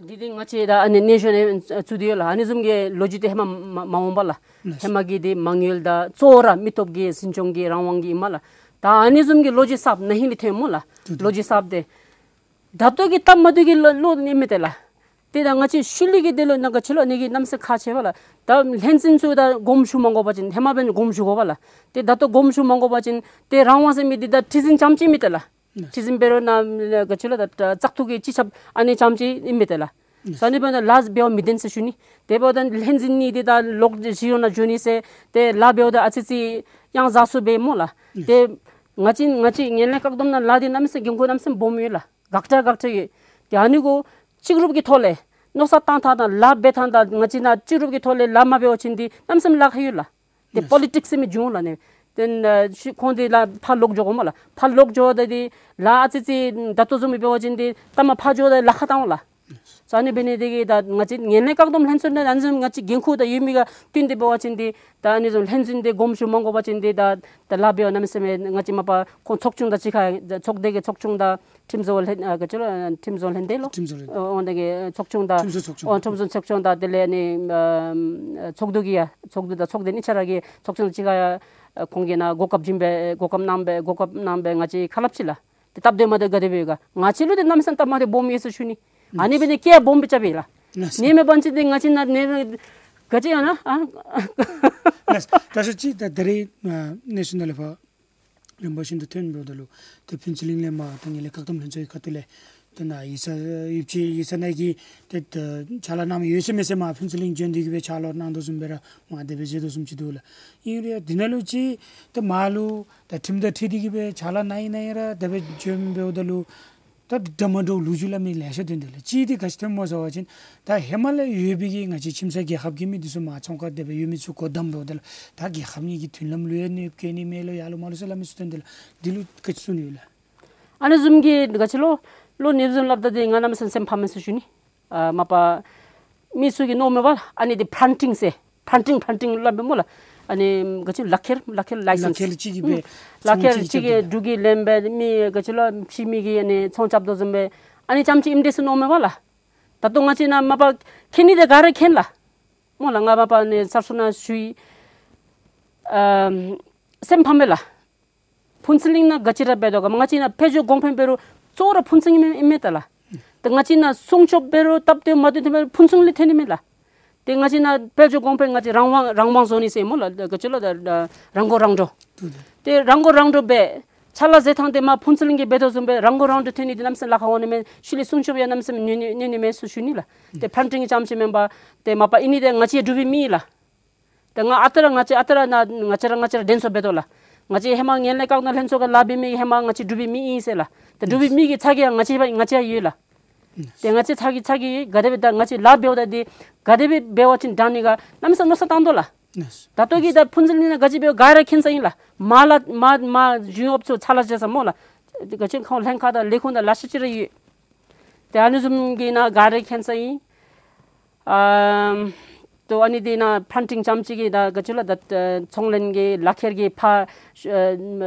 འདི་འདི་ང་བཅས་ད་ཨ་ནི་སྙན་ཞུ་ནང་ཚུད་དེ་ཡོད་ལགས། ཨ་ནི་བཟུམ་གྱི་ལོ་རྒྱུས་འདི་ཧེ་མ་མ་མ་འོངམ་པ་ལགས། ལགས། ཧེ་མ་གི་འདི་མ་དངུལ་དང་གཙོ་བོ་ར་མི་སྟོབས་ཀྱི་འཛིན་སྐྱོང་གི་རང་དབང་གི་ཨིན་མས་ལགས། ད་ཨ་ནི་བཟུམ་གྱི་ལོ་རྒྱུས་གསརཔ་ན་ཧིང་ལས་ཐོན་མོ་ལགས། ལོ་རྒྱུས་གསརཔ་དེ། ད་ལྟོ་གི་སྟབས་མ་བདེ་གི་ལོ་ལོ་ཨིན་མས་ཏེ་ལགས། ཏེ་ད་ང་བཅས་ཤུལ་ལས་ཀྱི་དེ་ལུ་ནཱ་ག་ཅི་ལོ་ཨ་ནི་གི་གནམ་མེད་ས་མེད་ཁག་ཆེ་བས་ལགས། ད་ལྷན་འཛིན་ཚུ་ད་དགོངསམ་ཞུ་མ་དགོ་པ་ཅིན་ཧེ་མ་འབདན་དགོངསམ་ཞུ་དགོ་པས་ལགས། ཏེ་ད་ལྟོ་དགོངསམ་ཞུ་མ་དགོ་པ་ཅིན་ཏེ་རང་དབང་ཟེར་མི་འདི་ད་ཁྲི་འཛིན་རྐྱངམ་ཅིག་ཨིན་མས་ཏེ་ལགས། ཁྲི་འཛིན་འབད་རུང་ནཱ་ག་ཅི་ལོ་ད་བཙག་འཐུ་གི་སྤྱི་ཁྱབ་ཨ་ནི་རྐྱངམ་ཅིག་ཨིན་མས་ཏེ་ལགས། ས་ནི་འབདན་ལཱ་འབད་བ་མི་བདེན་ཟེར་ཞུ་ནི། དེ་འབདཝ་ད་ལྷན་འཛིན་གཉིས་འདི་ད་ལོག་ཞི་རུང་ནཱ་འགྱོ་ནི་ཟེར་ཏེ་ལཱ་འབདཝ་ད་ཨ་ཙི་ཙི་ཡང་ཟ་སུ་འབད་མོ་ལགས། ཏེ་ང་བཅས་ང་བཅས་ངན་ལྷད་བཀག་སྡོམ་ནང་ལཱ་འདི་གནམ་མེད་ས་མེད་འགན་ཁུར་གནམ་མེད་ས་མེད་སྦོམ་ཡོད་ལགས། དགག་བྱ་དགག་བྱ་ཡོད། ཏེ་ཨ་ནི་གུ་གཅིག་རུབ་ཀྱི་ཐོག་ལས་མནོ་བསམ་བཏང་ཐངས་དང་ལཱ་འབད་ཐངས་དང་ང་བཅས་ནཱ་གཅིག་རུབ་ཀྱི་ཐོག་ལས་ལཱ་མ་འབད་བ་ཅིན་འདི་གནམ་མེད་ས་མེད་ལཱ་ཁག་ཡོད་ལགས། ཏེ་པོ་ལི་ཊིཀསི་ཟེར་མི་འབྱུང་ལགས་ནི། ཏེ་ཨ་ཤི་ཁོང་འདི་ལཱ་ཕར་ལོག་འགྱོ་དགོ་མོ་ལགས། ཕར་ལོག་འགྱོཝ་ད་འདི་ལཱ་ཨ་ཙི་ཙི་ད་ལྟོ་བཟུམ་མའི་འབད་བ་ཅིན་འདི་ལྟ་མ་ཕར་འགྱོཝ་ད་ལཱ་ཁག་བཏང་ལགས། ས་ནི་འབད་ནི་དེ་གིས་ད་ང་བཅས་ངན་ལྷད་བཀག་སྡོམ་ལྷན་ཚོགས་ནང་ཨ་ནི་བཟུམ་ང་བཅས་འགན་ཁུར་དང་ཡོད་མི་ག་བསྟུན་ཏེ་འབད་བ་ཅིན་འདི་ད་ཨ་ནི་བཟུམ་ལྷན་འཛིན་འདི་དགོངསམ་ཞུ་མ་དགོ་པ་ཅིན་འདི་ད་ད་ལཱ་འབད་བ་གནམ་མེད་ས་མེད་ང་བཅས་མ་པ་ཁོང་ཚོགས་ཆུང་དང་གཅིག་ཁར་ཚོགས་སྡེ་གི་ཚོགས་ཆུང་དང་ཁྲིམས་བཟོ་ལྷན་ཨ་ག་ཅི་ལོ་ཁྲིམས་བཟོ་ལྷན་སྡེ་ལོ། ཁྲིམས་བཟོ་ལྷན་སྡེ། ཨོ་འོང་དེ་གི་ཚོགས་ཆུང་དང་ཁྲིམས་བཟོ་ཚོགས་ཆུང་། ཨོ་ཁྲིམས་བཟོ་ཚོགས་ཆུང་དང་དེ་ལས་ནི་ཨ་ཚོགས་འདུ་གི་ཡ་ཚོགས་འདུ་དང་ཚོགས་སྡེ་གཉིས་ཆ་ར་གི་ཚོགས་ཆུང་གཅིག་ཁར་ཡ་ཁོང་གིས་ནཱ་གོ་སྐབས་བྱིན་སྦེ་གོ་སྐབས་གནང་སྦེ་གོ་སྐབས་གནང་སྦེ་ང་བཅས་ཁ་སླབ་ཅི་ལགས། ཏེ་སྟབས་བདེ་མ་བདེ་ག་དེ་སྦེ་ཡོད་ག། ང་བཅས་ལུ་ཏེ་གནམ་མེད་ས་མེད་སྟབས་མ་བདེ་སྦོམ་ཡོད་ཟེར་ཞུ་ནི། ཨ་ནི་འབད་ནི་སྐད་སྦོམ་སྦེ་རྐྱབ་ཨིན་ལགས། ལགས་སོ། ནི་མེད་པ་ཅིན་ཏེ་ང་བཅས་ནཱ་ནི་ག་ཅི་ཡང་ན་ཨ། ལགས་སོ། ད་ཤོག་ཅིག་ད་ད་རེས་ཨ་གནས་ཚུལ་ནང་ལས་ཕར་རིམ་པ་བཞིན་དུ་ཐོན་འབདཝ་ད་ལུ་ཏེ་ཕུན་ཚོགས་གླིང་ལས་མར་ད་ངན་ལྷད་བཀག་སྡོམ་ལྷན་ཚོགས་ཀྱི་ཁ་ཐུག་ལས་ཏེ་ནཱ་ཡིག་ཚང་ཡོདཔ་ཅིག་ཡིག་ཚང་ནང་གི་ཏེ་ཕྱག་ལཱ་གནང་མི་ཡོད་ཟེར་མི་སེར་མར་ཕུན་ཚོགས་གླིང་བྱོན་ཏེ་གི་སྦེ་ཕྱག་ལཱ་གནང་དོ་བཟུམ་སྦེ་ར་མར་དེ་སྦེ་མཛད་དོ་བཟུམ་ཅིག་འདུག་ལགས། ཨིན་རུང་ཡང་དེ་ནང་ལུ་ཅིག་ཏེ་མར་ལུ་ད་ཁྲིམས་དང་འཁྲིལ་ཏེ་གི་སྦེ་ཕྱག་ལཱ་གནང་ཡི་གནང་ཡི་ར་དེ་སྦེ་བྱོན་འབདཝ་ད་ལུ་ད་འདྲ་མ་འདྲཝ་ལོ་རྒྱུས་སླབ་མི་ལེ་ཤ་ཐོན་དེས་ལགས། གཅིག་འདི་ག་ཅི་ཐོནམ་སྨོ་ཟེར་བ་ཅིན་ད་ཧེ་མ་ལས་ཡོད་པའི་གི་ང་བཅས་ཁྱིམ་ཚང་རྒྱལ་ཁབ་ཀྱི་མི་འདི་ཚུ་མར་ཚོང་ཁང་དེ་སྦེ་ཡོད་མི་ཚུ་སྒོ་བསྡམ་འབདཝ་ད་ལུ་ད་རྒྱལ་ཁབ་གཉིས་ཀྱི་མཐུན་ལམ་ལུ་ཡང་གནོདཔ་བཀལ་ནི་མས་ལོ་ཡར་ལོ་མར་ལོ་ཟེར་སླབ་མི་ཚུ་ཐོན་དེས་ལགས། འདི་ལུ་ག་ཅི་གསུང་ནི་ཡོད་ལགས། ཨ་ནི་བཟུམ་གྱི་ག་ཅི་ལོ་ལོ་ནི་བཟུམ་སླབ་ད་འདི་ང་གནམ་མེད་ས་མེད་སེམས་ཕམ་མས་ཟེར་ཞུ་ནི། ཨ་མ་པ་མི་ཚུ་གིས་མནོཝ་མས་པ་ལགས། ཨ་ནི་འདི་ཕྲང་ཕྲང་ཟེར་ཕྲང་ཕྲང་ཕྲང་ཕྲང་སླབ་མས་སྨོ་ལགས། ཨ་ནི་ག་ཅི་ལག་ཁྱེར་ལག་ཁྱེར་ལའི་སེནསི། ལག་ཁྱེར་གཅིག་གིས་སྦེ་ཨུམ་ལག་ཁྱེར་ཚོང་གཅིག་གཅིག་གིས་རྒྱབ་འབྲུག་གི་ལེན་སྦེ་མི་ག་ཅི་ལོ་ཕྱི་མི་གིས་ཨ་ནི་ཚོང་རྐྱབ་དོ་བཟུམ་སྦེ་ཨ་ནི་རྐྱངམ་ཅིག་ཨིནམ་འདྲས་ཟེར་མནོཝ་མས་པ་ལགས། ད་ལྟོ་ང་བཅས་ནཱ་མ་པ་མཁྱེན་ནི་འདི་ག་ར་མཁྱེན་ལགས། སྨོ་ལགས། ང་མ་པ་ནི་གསར་ཤོག་ནང་ཞུ་ཡི། ཨམ་སེམས་ཕམ་མས་ལགས། ཕུན་ཚོགས་གླིང་ནང་ག་ཅི་ར་འབད་དོ་ག། ང་བཅས་ནཱ་དཔལ་འབྱོར་གོང་འཕེལ་འབད་རུང་གཙོ་བོ་ར་ཕུན་ཚོགས་གླིང་ཨིན་མས་ད་ལགས། ཏེ་ང་བཅས་ནཱ་སྲུང་སྐྱོབ་འབད་རུང་སྟབས་བདེ་མ་བདེ་ཐོན་མི་ཕུན་ཚོགས་གླིང་ལས་ཐོན་ནི་མས་ལགས། ཏེ་ང་བཅས་ནཱ་དཔལ་འབྱོར་གོང་འཕེལ་ང་བཅས་རང་དབང་རང་དབང་བཟོ་ནི་ཟེར་སྨོ་ལགས། ག་ཅི་ལོ་ད་ད་རང་མགོ་རང་འདྲོངས། ཏེ་རང་མགོ་རང་འདྲོངས་འབད་ཕྱག་ལཱ་མཛད་ཐངས་འདི་མར་ཕུན་ཚོགས་གླིང་གིས་འབད་དོ་བཟུམ་སྦེ་རང་མགོ་རང་འདྲོངས་ཐོན་ནི་འདི་གནམ་མེད་ས་མེད་ལཱ་ཁག་འོང་ནི་མས། ཤུལ་ལས་སྲུང་སྐྱོབ་ཡང་གནམ་མེད་ས་མེད་ཉན་ནི་ཉན་ནི་མས་ཟེར་ཞུ་ནི་ལགས། ཏེ་ཕྲང་ཕྲང་རྐྱངམ་ཅིག་མེན་པར་ཏེ་མ་པ་ཨིན་ནི་འདི་ང་བཅས་འབྲུག་པའི་མི་ལགས། ཏེ་ང་ཨ་རྟག་ར་ང་བཅས་ཨ་རྟག་ར་ནཱ་ང་བཅས་ར་ང་བཅས་ར་འགྲན་སོང་འབད་དོ་ལགས། ང་བཅས་ཧེ་མ་ངན་ལྷད་བཀག་སྡོམ་ལྷན་ཚོགས་ཀྱི་ལཱ་འབད་མི་ཧེ་མ་ང་བཅས་འབྲུག་པའི་མི་ཨིན་ཟེར་ལགས། ཏེ་འབྲུག་པའི་མི་གི་ཚ་གྱང་ང་བཅས་ང་བཅས་ཡོད་ལགས། ཏེ་ང་བཅས་ཚ་གྱང་ཚ་གྱང་ག་དེ་སྦེ་ད་ང་བཅས་ལཱ་འབདཝ་ད་འདི་ག་དེ་སྦེ་འབད་བ་ཅིན་དྲག་ནི་ག་གནམ་མེད་ས་མེད་མནོ་བསམ་བཏང་དོ་ལགས། ད་ལྟོ་གི་ད་ཕུན་ཚོགས་གླིང་ནང་ག་ཅི་འབད་ག་ར་མཁྱེན་ས་ཨིན་ལགས། མར་ལས་མར་མར་གཞུང་གཡོགཔ་ཚུ་ཕྱག་ལཱ་མཛད་ས་སྨོ་ལགས། ག་ཅི་ཁོང་ལྷན་ཁག་དང་ལས་ཁུངས་དང་ལེ་ཤ་ཅིག་ར་ཡོད། ཏེ་ཨ་ནི་བཟུམ་གྱི་ནང་ག་ར་མཁྱེན་ས་ཨིན། ཨམ་ཏེ་ཨ་ནི་འདི་ནང་ཕྲང་ཕྲང་རྐྱངམ་ཅིག་གིས་ད་ག་ཅི་ལོ་ད་ཚོང་ལེན་གྱི་ལག་ཁྱེར་གྱི་ཕར་ཨ་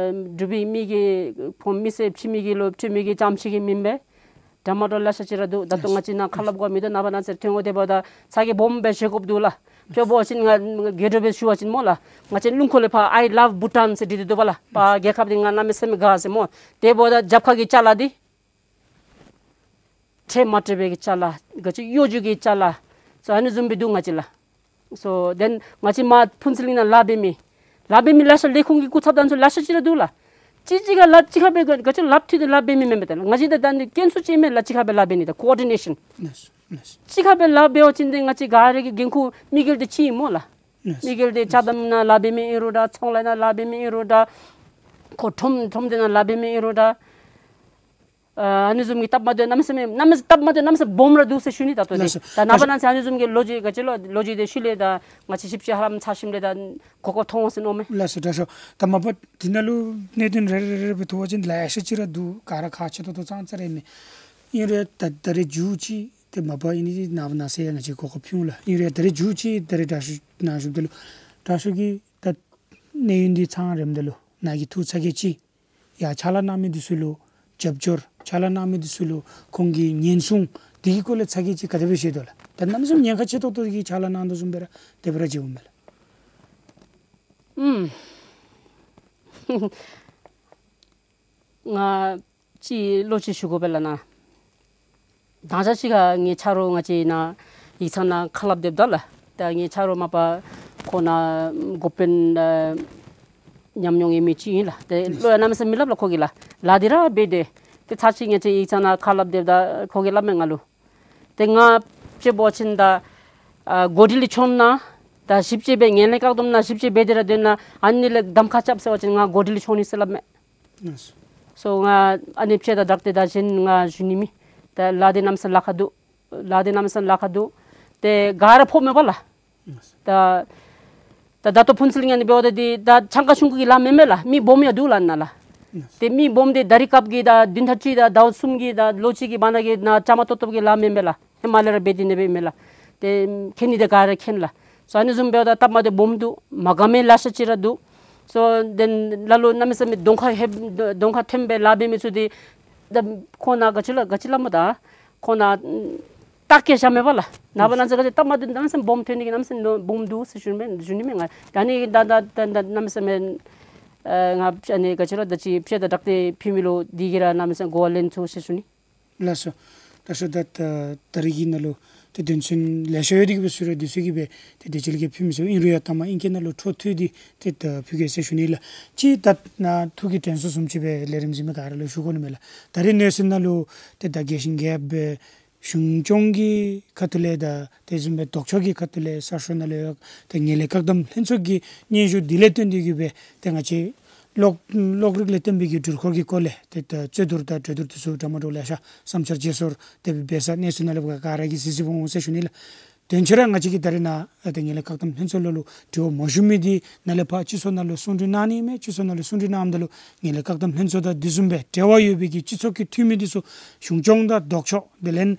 འབྲུག་པའི་མི་གི་ཁོང་མི་སེར་ཕྱི་མི་གི་ལུ་སྤྲོད་མི་གི་རྐྱངམ་ཅིག་གིས་མེན་པས། འདྲ་མ་འདྲཝ་ལེ་ཤ་ཅིག་ར་འདུག། ད་ལྟོ་ང་བཅས་ནཱ་ཁ་སླབ་དགོ་མི་འདུག། ནངས་པ་གནངས་ཚེ་ཐོན་འོང་། དེ་འབདཝ་ད་ཚ་གྱང་སྦོམ་སྦེ་བཞེས་དགོཔ་འདུག་ལགས། དཔེ་འབད་བ་ཅིན་ང་དགོད་བྲོ་སྦེ་ཞུ་བ་ཅིན་སྨོ་ལགས། ང་བཅས་སྣུམ་འཁོར་ལས་ཕར་I love Bhutan ཟེར་བྲིས་ཏེ་འདུག་པ་ལགས། ཕར་རྒྱལ་ཁབ་འདི་ང་གནམ་མེད་ས་མེད་དགའ་ཟེར་སྨོ། དེ་འབདཝ་ད་རྒྱབ་ཁ་གི་ཅ་ལ་འདི་ཁྲལ་མ་སྤྲོད་པའི་གི་ཅ་ལ་ག་ཅི་གཡོ་སྒྱུ་གི་ཅ་ལ་སོ་ཨ་ནི་བཟུམ་སྦེ་འདུག་ང་བཅས་ལགས། སོ་དེ་ང་བཅས་མར་ཕུན་ཚོགས་གླིང་ནང་ལཱ་འབད་མི་ལཱ་འབད་མི་ལེ་ཤ་ལས་ཁུངས་ཀྱི་སྐུ་ཚབ་དང་ཚུ་ལེ་ཤ་ཅིག་ར་འདུག་ལགས། གཅིག་གཅིག་ཁར་ལཱ་གཅིག་ཁར་སྦེ་ག་ག་ཅི་ལགས་མཐུད་དེ་ལཱ་འབད་མི་མེན་པས། ད་ང་བཅས་ད་ད་ནི་དཀོན་སུ་ཅིག་མས་ལགས། གཅིག་ཁར་སྦེ་ལཱ་འབད་ནི་ད་ཀོ་ཨོར་ཌི་ནེ་ཤཱན། གཅིག་ཁར་སྦེ་ལཱ་འབད་བ་ཅིན་ཏེ་ང་བཅས་ག་ར་གི་འགན་ཁུར་དམིགས་ཡུལ་འདི་གཅིག་ཨིན་སྨོ་ལགས། དམིགས་ཡུལ་འདི་ཅ་དམ་ནང་ལཱ་འབད་མི་ཨིན་རུང་འདྲ། ཚོང་ལས་ནང་ལཱ་འབད་མི་ཨིན་རུང་འདྲ། ཁོ་ཁྲོམ་ཁྲོམ་སྡེ་ནང་ལཱ་འབད་མི་ཨིན་རུང་འདྲ། ཨ་ཨ་ནི་བཟུམ་གྱི་སྟབས་མ་བདེཝ་གནམ་མེད་ས་མེད་གནམ་མེད་ས་མེད་སྟབས་མ་བདེཝ་གནམ་མེད་ས་མེད་སྦོམ་ར་འདུག་ཟེར་ཞུ་ནི། ད་ལྟོ་འདི་ལགས་སོ། ད་ནངས་པ་གནངས་ཚེ་ཨ་ནི་བཟུམ་གྱི་ལོ་རྒྱུས་ག་ཅི་ལོ་ལོ་རྒྱུས་འདི་ཤུལ་ལས་ད་ང་བཅས་ཞིབ་དཔྱད་ཧ་ལམ་ཚར་ཞིནམ་ལས་ད་གོ་སྐབས་ཐོབ་འོང་ཟེར་མནོཝ་མས། ལགས་སོ། དྲག་ཤོས། ད་མ་པ་འདི་ནང་ལུ་གནད་དོན་རེ་རེ་རེ་སྦེ་ཐུག་པ་ཅིན་ལེ་ཤ་ཅིག་ར་འདུག། ག་ར་ཁག་ཆེ་ཏོག་ཏོ་ཙང་ཙ་ར་ཨིན་མས། ཨིན་རུང་ད་ད་རེས་མཇུག་ཅིག་ཏེ་མ་པ་ཨིན་ནི་འདི་ནངས་པ་གནངས་ཚེ་ཡང་ང་བཅས་གོ་སྐབས་ཕུལ་འོང་ལགས། ཨིན་རུང་ད་རེས་མཇུག་ཅིག་ད་རེས་དྲག་ཤོས་ནཱ་ཞུཝ་ད་ལུ་དྲག་ཤོས་ཀྱིས་ད་གནས་ཡུན་འདི་ཚང་རནམ་ད་ལུ་ནཱ་གིས་ཐུགས་ཚ་གྱང་ཅིག་ཡར་ཕྱག་ལཱ་གནང་མི་འདི་ཚུ་ལུ་རྒྱབ་སྐྱོར་ཕྱག་ལཱ་གནང་མི་འདི་ཚུ་ལུ་ཁོང་གི་ཉེན་སྲུང་འདི་གི་སྐོར་ལས་ཚ་གྱང་ཅིག་ག་དེ་སྦེ་བཞེས་དོ་ལགས། ད་གནམ་མེད་ས་མེད་ཉེན་ཁ་ཆེ་ཏོག་ཏོ་གི་ཕྱག་ལཱ་གནང་དོ་བཟུམ་སྦེ་ར་དེ་སྦེ་ར་མཇལཝ་མས་ལགས། ཨུམ། ང་ཅིག་བློ་ཅིག་ཞུ་དགོ་པས་ལགས་ན། དང་ཞག་ཅིག་ཁར་ངེའི་ཆ་རོགས་ང་བཅས་ནཱ་ཡིག་ཚང་ནང་ཁ་སླབ་སྡོདཔ་ད་ལགས། ད་ངེའི་ཆ་རོགས་མ་པ་ཁོ་ནཱ་འགོ་དཔོན་ཨ་ཉམས་མྱོང་ཡོད་མི་ཅིག་ཨིན་ལགས། ཏེ་བློ་ཡང་གནམ་མེད་ས་མེད་མི་སླབ་ལགས་ཁོ་གིས་ལགས། ལཱ་འདི་ར་འབད་དེ། ཏེ་ཚར་ཅིག་ང་བཅས་ཡིག་ཚང་ནང་ཁ་སླབ་སྡོདཔ་ད་ཁོ་གིས་སླབ་མས་ང་ལུ། ཏེ་ང་ཅིག་འབད་བ་ཅིན་ད་ཨ་འགོ་ཁྲིད་ལུ་བྱོན་ན་ད་ཞིབ་དཔྱད་འབད་ངན་ལྷད་བཀག་སྡོམ་ནང་ཞིབ་དཔྱད་འབད་དེ་ར་སྡོད་ན་ཨ་ནི་ལས་གདམ་ཁ་རྐྱབ་ཟེར་བ་ཅིན་ང་འགོ་ཁྲིད་ལུ་བྱོན་ནི་ཟེར་སླབ་མས། ཨ་སོ། སོ་ང་ཨ་ནི་དཔྱེ་དང་སྦྲགས་ཏེ་ད་གཞན་ང་ཞུ་ནི་མེད། ད་ལཱ་འདི་གནམ་མེད་ས་མེད་ལཱ་ཁག་འདུག། ལཱ་འདི་གནམ་མེད་ས་མེད་ལཱ་ཁག་འདུག། ཏེ་ག་ར་ཕོགཔ་མས་པ་ལགས། ཨ་སོ། ད་ད་ད་ལྟོ་ཕུན་ཚོགས་གླིང་ཨ་ནི་འབདཝ་ད་འདི་ད་ཆང་ཁང་ཆུང་ཀུ་གི་ལཱ་མེན་མས་ལགས། མི་སྦོམ་ཡང་འདུག་ལགས་ནཱ་ལགས། ཨ་སོ། ཏེ་མི་སྦོམ་འདི་ད་རིས་སྐབས་ཀྱི་ད་བདུན་ཕྲག་གཅིག་དང་ཟླཝ་གསུམ་གྱི་ད་ལོ་གཅིག་གི་བར་ན་གི་ནཱ་བཅའ་མར་གཏོགས་གཏོགསཔ་གི་ལཱ་མེན་མས་ལགས། ཧེ་མ་ལས་ར་འབད་དེ་ནི་འབདཝ་མས་ལགས། ཏེ་མཁྱེན་ནི་འདི་ག་ར་མཁྱེན་ལགས། སོ་ཨ་ནི་བཟུམ་འབདཝ་ད་སྟབས་མ་བདེཝ་སྦོམ་འདུག། མ་དགའ་མི་ལེ་ཤ་ཅིག་ར་འདུག། སོ་དེ་ལ་ལུ་གནམ་མེད་ས་མེད་གདོང་ཁ་ཧེབ་གདོང་ཁ་ཐོན་སྦེ་ལཱ་འབད་མི་ཚུ་འདི་ད་ཁོང་ནཱ་ག་ཅི་ལོ་ག་ཅི་སླབ་མས་ད། ཁོང་ནཱ་ད་གེ་བཞག་མས་པ་ལགས། ནངས་པ་གནངས་ཚེ་ག་ཅི་སྟབས་མ་བདེཝ་གནམ་མེད་ས་མེད་སྦོམ་ཐོན་ནི་གི་གནམ་མེད་ས་མེད་སྦོམ་འདུག་ཟེར་ཞུ་ནི་མས་ཞུ་ནི་མས་ང་། ད་ནི་ད་ད་ད་ད་གནམ་མེད་ས་མེད་ཨ་ང་ཨ་ནི་ག་ཅི་ལོ་ད་ཅི་དཔྱེ་དང་སྦྲགས་ཏེ་ཕུལ་མི་ལུ་འདི་གིས་ར་གནམ་མེད་ས་མེད་གོ་བ་ལེན་ཚུགས་ཟེར་ཞུ་ནི། ལགས་སོ། ལགས་སོ། ད་ད་ད་རིས་ཀྱི་ནང་ལུ་ཏེ་དོན་ཚན་ལེ་ཤ་ཡོད་དེ་གིས་སྦེ་ཟུར་ར་འདི་ཚུ་གིས་སྦེ་ཏེ་དེ་ཅིག་ལས་ཀྱི་ཕུལ་མི་ཚུ་ཨིན་རུང་ཡང་ད་མ་ཨིན་སྐད་ནང་ལུ་འཕྲོ་མཐུད་དེ་ཏེ་ད་ཕུལ་གེ་ཟེར་ཞུ་ནི་ལགས། ཅིག་ད་ནཱ་ཐུགས་ཀྱི་དྲན་གསོ་བཟུམ་ཅིག་སྦེ་ལས་རིམ་གཟིགས་མི་ག་ར་ལུ་ཞུ་དགོ་ནི་མས་ལགས། ད་རིས་གནས་ཚུལ་ནང་ལུ་ཏེ་ད་རྒྱས་ཤིང་རྒྱསཔ་སྦེ་གཞུང་སྐྱོང་གི་ཁ་ཐུག་ལས་དང་དེ་བཟུམ་སྦེ་ལྡོག་ཕྱོགས་ཀྱི་ཁ་ཐུག་ལས་གསར་ཤོག་ནང་ལུ་ཡང་ཏེ་ངན་ལྷད་བཀག་སྡོམ་ལྷན་ཚོགས་ཀྱི་སྙན་ཞུ་འདི་ལས་བརྟེན་ཏེ་གིས་སྦེ་ཏེ་ང་བཅས་གློག་གློག་རིག་ལས་བརྟེན་པའི་གི་འགྲུལ་འཁོར་གྱི་སྐོར་ལས་ཏེ་ད་རྩོད་བསྡུར་དང་གྲོས་བསྡུར་དེ་ཚུ་འདྲ་མ་འདྲཝ་ལེ་ཤ་བསམ་འཆར་བརྗེ་སོར་དེ་སྦེ་འབད་ས་གནས་ཚུལ་ནང་ལུ་ག་ར་གིས་གཟིགས་གཟིགསཔ་འོང་ཟེར་ཞུ་ནི་ལགས། དོན་ཆེ་ར་ང་བཅས་ཀྱིས་ད་རིས་ནཱ་ཨ་ཏེ་ངན་ལྷད་བཀག་སྡོམ་ལྷན་ཚོགས་ལུ་ལུ་དྲི་བ་མ་ཞུ་མི་འདི་ནཱ་ལས་ཕར་སྤྱི་ཚོགས་ནང་ལུ་གསུང་གྲོས་གནང་ནི་མས། སྤྱི་ཚོགས་ནང་ལུ་གསུང་གྲོས་གནངམ་ད་ལུ་ངན་ལྷད་བཀག་སྡོམ་ལྷན་ཚོགས་དང་དེ་བཟུམ་སྦེ་འབྲེལ་བ་ཡོད་པའི་གི་སྤྱི་ཚོགས་ཀྱི་འཐུས་མི་འདི་ཚུ་གཞུང་སྐྱོང་དང་ལྡོག་ཕྱོགས་དེ་ལས་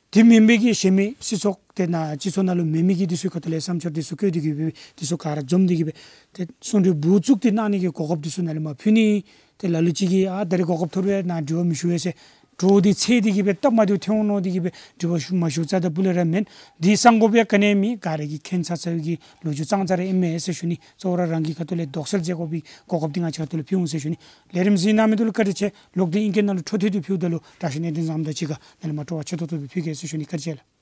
དེ་མེན་པའི་གི་གཞན་མི་སྲིད་ཚོགས་དེ་ནཱ་སྤྱི་ཚོགས་ནང་ལུ་མེད་མི་གི་འདི་ཚུ་ཁ་ཐུག་ལས་བསམ་འཆར་འདི་ཚུ་བཀོད་དེ་གིས་སྦེ་འདི་ཚུ་ག་ར་འཛོམས་ཏེ་གིས་སྦེ་ཏེ་གསུང་གྲོས་འབུ་བཙུགས་ཏེ་གནང་ནི་གི་གོ་སྐབས་འདི་ཚུ་ནཱ་ལས་མར་ཕུལ་ནི། ཏེ་ལ་ལུ་ཅིག་གིས་ཨ་ད་རིས་གོ་སྐབས་ཐོབ་པས་ནཱ་དྲི་བ་མི་ཞུ་བས་ཟེར་འདྲོག་སྟེ་འཚེར་ཏེ་གིས་སྦེ་སྟབས་མ་བདེཝ་ཐོན་འོང་མནོ་སྟེ་གིས་སྦེ་དྲི་བ་ཞུ་མ་ཞུ་རྩ་དང་སྤུ་ལས་ར་མེན། འདི་གསང་དགོཔ་ཡང་ག་ནི་ཡང་མེད། ག་ར་གིས་མཁྱེན་ཚར་ཚར་བའི་གི་ལོ་རྒྱུས་ཙང་ཙ་ར་ཨིན་མས་ཟེར་ཞུ་ནི། གཙོ་བོ་ར་རང་གི་ཁ་ཐུག་ལས་དོགས་སེལ་མཛད་དགོ་པའི་གོ་སྐབས་འདི་ང་བཅས་ཁ་ཐུག་ལས་ཕུལ་འོང་ཟེར་ཞུ་ནི། ལས་རིམ་གཟིགས་གནང་མི་འདི་ལུ་བཀའ་དྲིན་ཆེ། ལོག་སྟེ་ཨིང་སྐད་ནང་ལུ་འཕྲོ་མཐུད་དེ་ཕུལཝ་ད་ལུ་དྲག་ཤོས་གནས་བརྟན་བཟངམོ་དང་གཅིག་ཁར་ནཱ་ལས་མར་སྤྲོ་བ་ཆེ་ཏོག་ཏོ་སྦེ་ཕུལ་གེ་ཟེར་ཞུ་ནི། བཀའ་དྲིན་ཆེ་ལགས།